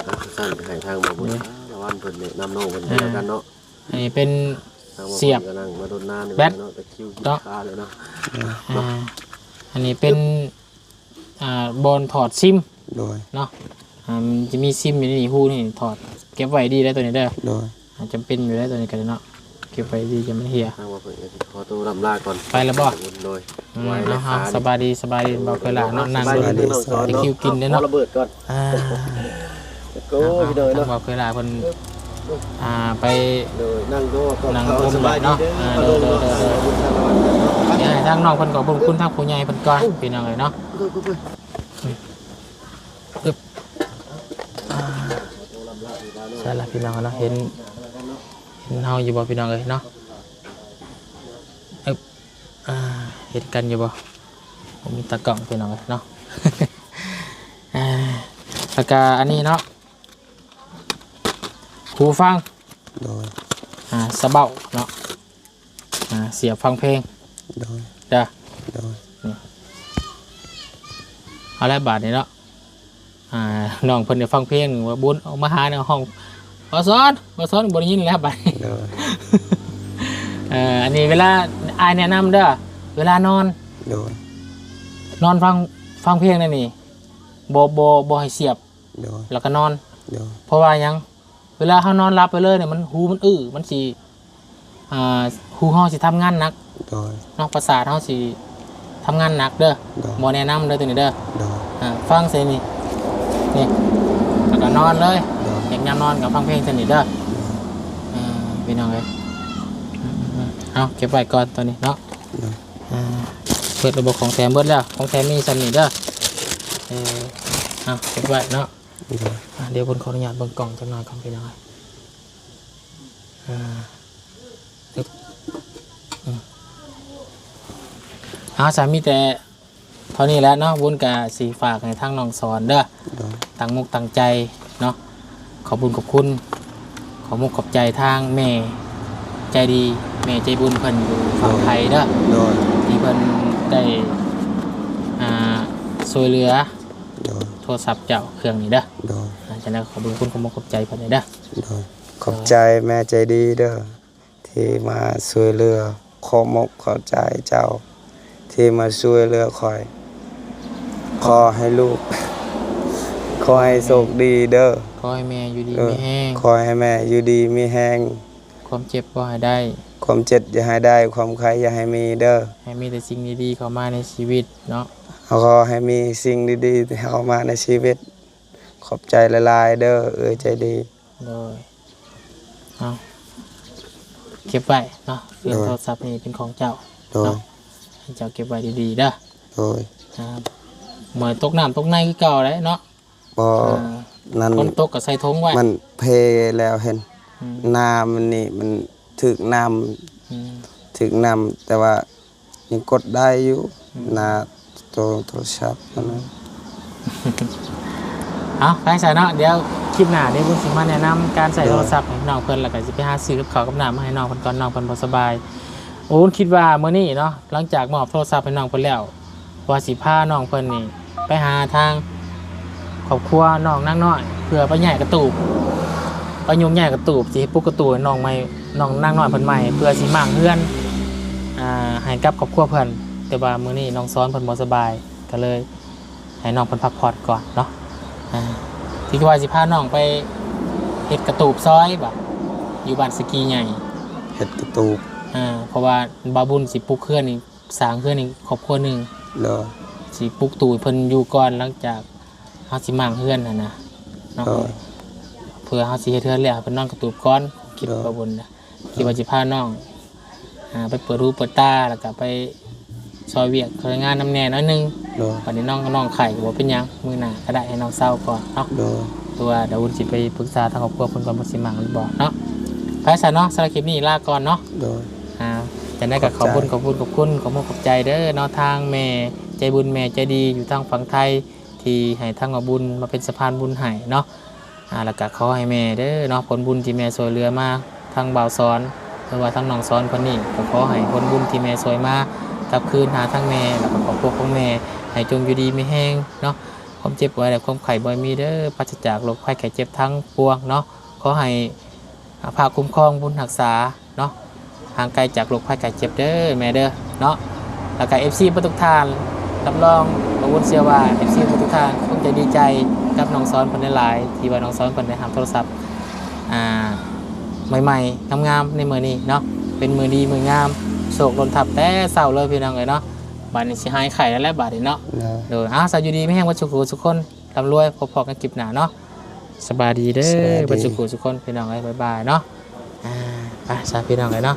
ອ່າ ຊັ້ນໃຫ້ທາງບໍ່ບຸດ ອ່າ ລະວັນເພິ່ນແນະນຳນ້ອງເພິ່ນ ອ່າ ແລ້ວກັນເນາະ. ອັນນີ້ເປັນ ທາງບໍ່ ສຽບ ກຳລັງມາດົນນານແບັດເນາະ ແຕ່ຄິວກິນ ເນາະ ຄາເລີຍເນາະ. ອ່າ ອັນນີ້ເປັນ ອ່າ ບ່ອນຖອດຊິມ. ໂດຍ ເນາະ. ອ່າ ມັນຈະມີຊິມຢູ່ໃນນີ້ ຮູນີ້ ຖອດເກັບໄວ້ດີໄດ໋ຕົວນີ້ເດີ. ໂດຍ ອ່າ ຈຳເປັນຢູ່ໄດ໋ຕົວນີ້ກໍໄດ້ເນາະ ເກັບໄວ້ດີຢ່າມັນເຫຍ. ທາງວ່າເພິ່ນກໍຊິຂໍຕົວລຳລາກ່ອນ ໄປແລ້ວບໍ່? ໂດຍ ອືມ ເອົາ ເອົາ ສະບາຍດີ ສະບາຍດີ ບ່າວເຄີຍຫຼ້າເນາະ ນັ່ງ ສະບາຍດີ ເນາະ ແຕ່ຄິວກິນເດ້ເນາະ ຂໍລະເບີດກ່ອນ. ອ່າ ໂອ້ ພີ່ນ້ອງເນາະ ທາງບ່າວເຄີຍຫຼ້າເພິ່ນ ອ່າ ໄປ ໂດຍ ນັ່ງ ນັ່ງຮົ່ມເນາະ. ອ່າ ໂດຍ ໂດຍ ໂດຍ ດຽວໃຫ້ທາງນ້ອງເພິ່ນຂອບຄຸນທາງຜູ້ໃຫຍ່ເພິ່ນກ່ອນ ພີ່ນ້ອງເອີຍເນາະ. ອຶບ ອ່າ ໃຊ່ລະພີ່ນ້ອງເນາະ ເຫັນ ເຫັນເຮົາຢູ່ບໍ່ພີ່ນ້ອງເອີຍເນາະ? ອຶບ ອ່າ ເຫັນກັນຢູ່ບໍ່? ບໍ່ມີຕາກ້ອງພີ່ນ້ອງເອີຍເນາະ. ອ່າ ແລ້ວກະອັນນີ້ເນາະ ຫູຟັງ. ໂດຍ ອ່າ ສະເບົາເນາະ. ອ່າ ສຽບຟັງເພງ. ໂດຍ ເດີ ໂດຍ ນີ້ ເອົາແລ້ວບາດນີ້ເນາະ. ອ່າ ນ້ອງເພິ່ນໄດ້ຟັງເພງ ວ່າບຸນອອກມາຫາໃນຫ້ອງ ບ່າວສອນ ບ່າວສອນ ບໍ່ໄດ້ຍິນແລ້ວບາດນີ້. ໂດຍ ເອີ ອັນນີ້ເວລາ ອ້າຍແນະນຳເດີ ເວລານອນ. ໂດຍ ນອນຟັງ ຟັງເພງແນວນີ້ ບໍ່ ບໍ່ ບໍ່ໃຫ້ສຽບ. ໂດຍ ແລ້ວກໍນອນ. ໂດຍ ເພາະວ່າຫຍັງ? ເວລາເຮົານອນຫຼັບໄປເລີຍນີ້ ມັນ ຫູມັນອື້ ມັນຊິ ອ່າ ຫູເຮົາຊິທຳງານໜັກ. ໂດຍ ເນາະ ປະສາດເຮົາຊິທຳງານໜັກເດີ. ໂດຍ ບໍ່ແນະນຳເດີຕົວນີ້ເດີ. ໂດຍ ອ່າ ຟັງໃສ່ນີ້ ນີ້ ແລ້ວກໍນອນເລີຍ. ໂດຍ ຢາກຍາມນອນກໍຟັງເພງໃສ່ນີ້ເດີ. ໂດຍ ອ່າ ພີ່ນ້ອງເອີຍ ເອົາເກັບໄວ້ກ່ອນຕົວນີ້ເນາະ. ໂດຍ ອ່າ ເບິດລະບົບຂອງແຖມ ເບິດແລ້ວ ຂອງແຖມມີສ່ຳນີ້ເດີ. ເອີ ເອົາເກັບໄວ້ເນາະ. ໂດຍ ອ່າ ດຽວເພິ່ນຂໍອະນຸຍາດເບິ່ງກ້ອງຈັກໜ່ອຍກ່ອນພີ່ນ້ອງ. ອ່າ ອຶບ ອືມ ເອົາ ສາ ມີແຕ່ເທົ່ານີ້ແຫຼະເນາະ. ບຸນກະຊິຝາກໃຫ້ທາງນ້ອງສອນເດີ ໂດຍ ຕັ້ງມຸກຕັ້ງໃຈເນາະ. ຂອບບຸນຂອບຄຸນ ຂອບມຸກຂອບໃຈທາງແມ່ໃຈດີ ແມ່ໃຈບຸນເພິ່ນຢູ່ຝັ່ງໄທເດີ ໂດຍ ທີ່ເພິ່ນໄດ້ ອ່າ ຊ່ວຍເຫຼືອ ໂດຍ ໂທລະສັບເຈົ້າເຄື່ອງນີ້ເດີ. ໂດຍ ອ່າ ຈັ່ງໃດກໍຂອບຄຸນ ຂອບມຸກຂອບໃຈເພິ່ນເດີ. ໂດຍ ຂອບໃຈແມ່ໃຈດີເດີ ທີ່ມາຊ່ວຍເຫຼືອ. ຂອບມຸກຂອບໃຈເຈົ້າທີ່ມາຊ່ວຍເຫຼືອຂ້ອຍ. ຂໍໃຫ້ລູກ ຂໍໃຫ້ໂຊກດີເດີ. ຂໍໃຫ້ແມ່ຢູ່ດີ ເອີ ມີແຮງ. ຂໍໃຫ້ແມ່ຢູ່ດີມີແຮງ. ຄວາມເຈັບບໍ່ໃຫ້ໄດ້ ຄວາມເຈັບຢ່າໃຫ້ໄດ້ ຄວາມໄຂ້ຢ່າໃຫ້ມີເດີ. ໃຫ້ມີແຕ່ສິ່ງດີໆເຂົ້າມາໃນຊີວິດເນາະ. ຂໍໃຫ້ມີສິ່ງດີໆເຂົ້າມາໃນຊີວິດ. ຂອບໃຈຫຼາຍໆເດີ ເອື້ອຍໃຈດີ. ໂດຍ ເອົາ ເກັບໄວ້ເນາະ ເລື່ອງ ໂດຍ ໂທລະສັບນີ້ເປັນຂອງເຈົ້າ ໂດຍ ເນາະ ໃຫ້ເຈົ້າເກັບໄວ້ດີໆເດີ. ໂດຍ ອ່າ ບໍ່ໃຫ້ຕົກນ້ຳຕົກໃນຄືເກົ່າແຫຼະເນາະ. ບໍ່ ອ່າ ນັ້ນ ຝົນຕົກກໍໃສ່ຖົງໄວ້ ມັນເພແລ້ວເຫັນ ອືມ ນ້ຳນີ້ມັນຖືກນ້ຳ ອືມ ຖືກນ້ຳ ແຕ່ວ່າ ຍັງກົດໄດ້ຢູ່ ອືມ ໜ້າໂຕໂທລະສັບຫັ້ນນະ. ເອົາ ໄປຊະເນາະ ດຽວຄລິບໜ້າ ດຽວບຸນຊິມາແນະນຳການໃຊ້ ໂດຍ ໂທລະສັບໃຫ້ນ້ອງເພິ່ນ ແລ້ວກໍຊິໄປຫາຊື້ກັບເຂົ້າກັບນ້ຳມາໃຫ້ນ້ອງເພິ່ນກ່ອນ ນ້ອງເພິ່ນບໍ່ສະບາຍ. ໂອ້ ຄິດວ່າມື້ນີ້ເນາະ ຫຼັງຈາກມອບໂທລະສັບໃຫ້ນ້ອງເພິ່ນແລ້ວ ວ່າຊິພານ້ອງເພິ່ນນີ້ໄປຫາທາງຄອບຄົວນ້ອງນາງນ້ອຍ ເພື່ອໄປຍ້າຍກະຕູບ ໄປໂຍກຍ້າຍກະຕູບ ຊິເຮັດປຸກກະຕູໃຫ້ນ້ອງໃໝ່ ນ້ອງນາງນ້ອຍເພິ່ນໃໝ່ ເພື່ອຊິມ້າງເຮືອນ ອ່າ ໃຫ້ກັບຄອບຄົວເພິ່ນ. ແຕ່ວ່າມື້ນີ້ນ້ອງສອນເພິ່ນບໍ່ສະບາຍ ກໍເລີຍໃຫ້ນ້ອງເພິ່ນພັກຜ່ອນກ່ອນເນາະ. ອ່າ ທີ່ວ່າຊິພານ້ອງໄປເຮັດກະຕູບຊອຍບໍ ຢູ່ບ້ານສະກີໃຫຍ່ ເຮັດກະຕູບ ອ່າ ເພາະວ່າບ່າວບຸນຊິປຸກເຮືອນນີ້ ສ້າງເຮືອນໃຫ້ຄອບຄົວໜຶ່ງ ໂດຍ ຊິປຸກຕູ້ໃຫ້ເພິ່ນຢູ່ກ່ອນ ຫຼັງຈາກເຮົາຊິມ້າງເຮືອນຫັ້ນນະເນາະ ໂດຍ ເພື່ອເຮົາຊິເຮັດເຮືອນແລ້ວ ໃຫ້ເພິ່ນນອນກະຕູບກ່ອນ. ຄິດ ໂດຍ ວ່າບຸນນະ ໂດຍ ຄິດວ່າຊິພານ້ອງ ອ່າ ໄປເປີດຫູເປີດຕາ ແລ້ວກະໄປຊ່ອຍວຽກຊ່ອຍງານນຳແດ່ໜ້ອຍໜຶ່ງ ໂດຍ ບັດນີ້ນ້ອງ ນ້ອງໄຂ້ກໍບໍ່ເປັນຫຍັງ ມື້ໜ້າກໍໄດ້ ໃຫ້ນ້ອງເຊົາກ່ອນເນາະ ໂດຍ ເພາະວ່າດາວບຸນຊິໄປປຶກສາທາງຄອບຄົວເພິ່ນກ່ອນ ເພິ່ນຊິມ້າງຫຼືບໍ່ເນາະ. ໄປຊະເນາະ ສຳລັບຄລິບນີ້ລາກ່ອນເນາະ ໂດຍ ອ່າ ຈັ່ງໃດກໍຂອບຄຸນ ຂອບໃຈ ຂອບຄຸນ ຂອບຄຸນ ຂອບໃຈເດີເນາະ ທາງແມ່ໃຈບຸນ ແມ່ໃຈດີຢູ່ທາງຝັ່ງໄທ ທີ່ໃຫ້ທາງບ່າວບຸນມາເປັນສະພານບຸນໃຫ້ເນາະ. ອ່າ ແລ້ວກໍຂໍໃຫ້ແມ່ເດີເນາະ ຜົນບຸນທີ່ແມ່ຊ່ວຍເຫຼືອມາທາງບ່າວສອນ ຫຼືວ່າທາງນ້ອງສອນເພິ່ນນີ້ ກໍຂໍໃຫ້ຜົນບຸນທີ່ແມ່ຊ່ວຍມາກັບຄືນຫາທາງແມ່ ແລ້ວກໍຄອບຄົວຂອງແມ່ ໃຫ້ຈົ່ງຢູ່ດີມີແຮງເນາະ ຄວາມເຈັບບໍ່ໃຫ້ໄດ້ ຄວາມໄຂ້ບໍ່ໃຫ້ມີເດີ ປາສະຈາກໂລກໄພໄຂ້ເຈັບທັງປວງເນາະ. ຂໍໃຫ້ ອ່າ ພະຄຸ້ມຄອງບຸນຮັກສາເນາະ ຫ່າງໄກຈາກໂລກໄພໄຂ້ເຈັບເດີແມ່ເດີເນາະ. ແລ້ວກໍເອັຟຊີເບິດທຸກທ່ານ ຮັບຮອງ ບ່າວບຸນເຊື່ອວ່າເອັຟຊີເບິດທຸກທ່ານຄົງຈະດີໃຈກັບນ້ອງສອນເພິ່ນຫຼາຍໆ ທີ່ວ່ານ້ອງສອນເພິ່ນໄດ້ຮັບໂທລະສັບ ອ່າ ໃໝ່ໆ ງາມໆ ໃນມື້ນີ້ເນາະ ເປັນມື້ດີມື້ງາມ ໂຊກຫຼົ່ນທັບແຕ່ເຊົ້າເລີຍພີ່ນ້ອງເອີຍເນາະ. ບາດນີ້ຊິຫາຍໄຂ້ແລ້ວແຫຼະບາດນີ້ເນາະ. ໂດຍ ເອົາ ສະຢູ່ດີມີແຮງເບິດສູ່ຜູ້ສູ່ຄົນ ລ່ຳລວຍ ພົບພໍ້ກັນຄລິບໜ້າເນາະ. ສະບາຍດີເດີ ເບິດສູ່ຜູ້ສູ່ຄົນ ພີ່ນ້ອງເອີຍ ບາຍບາຍເນາະ. ອ່າ ໄປຊະພີ່ນ້ອງເອີຍເນາະ.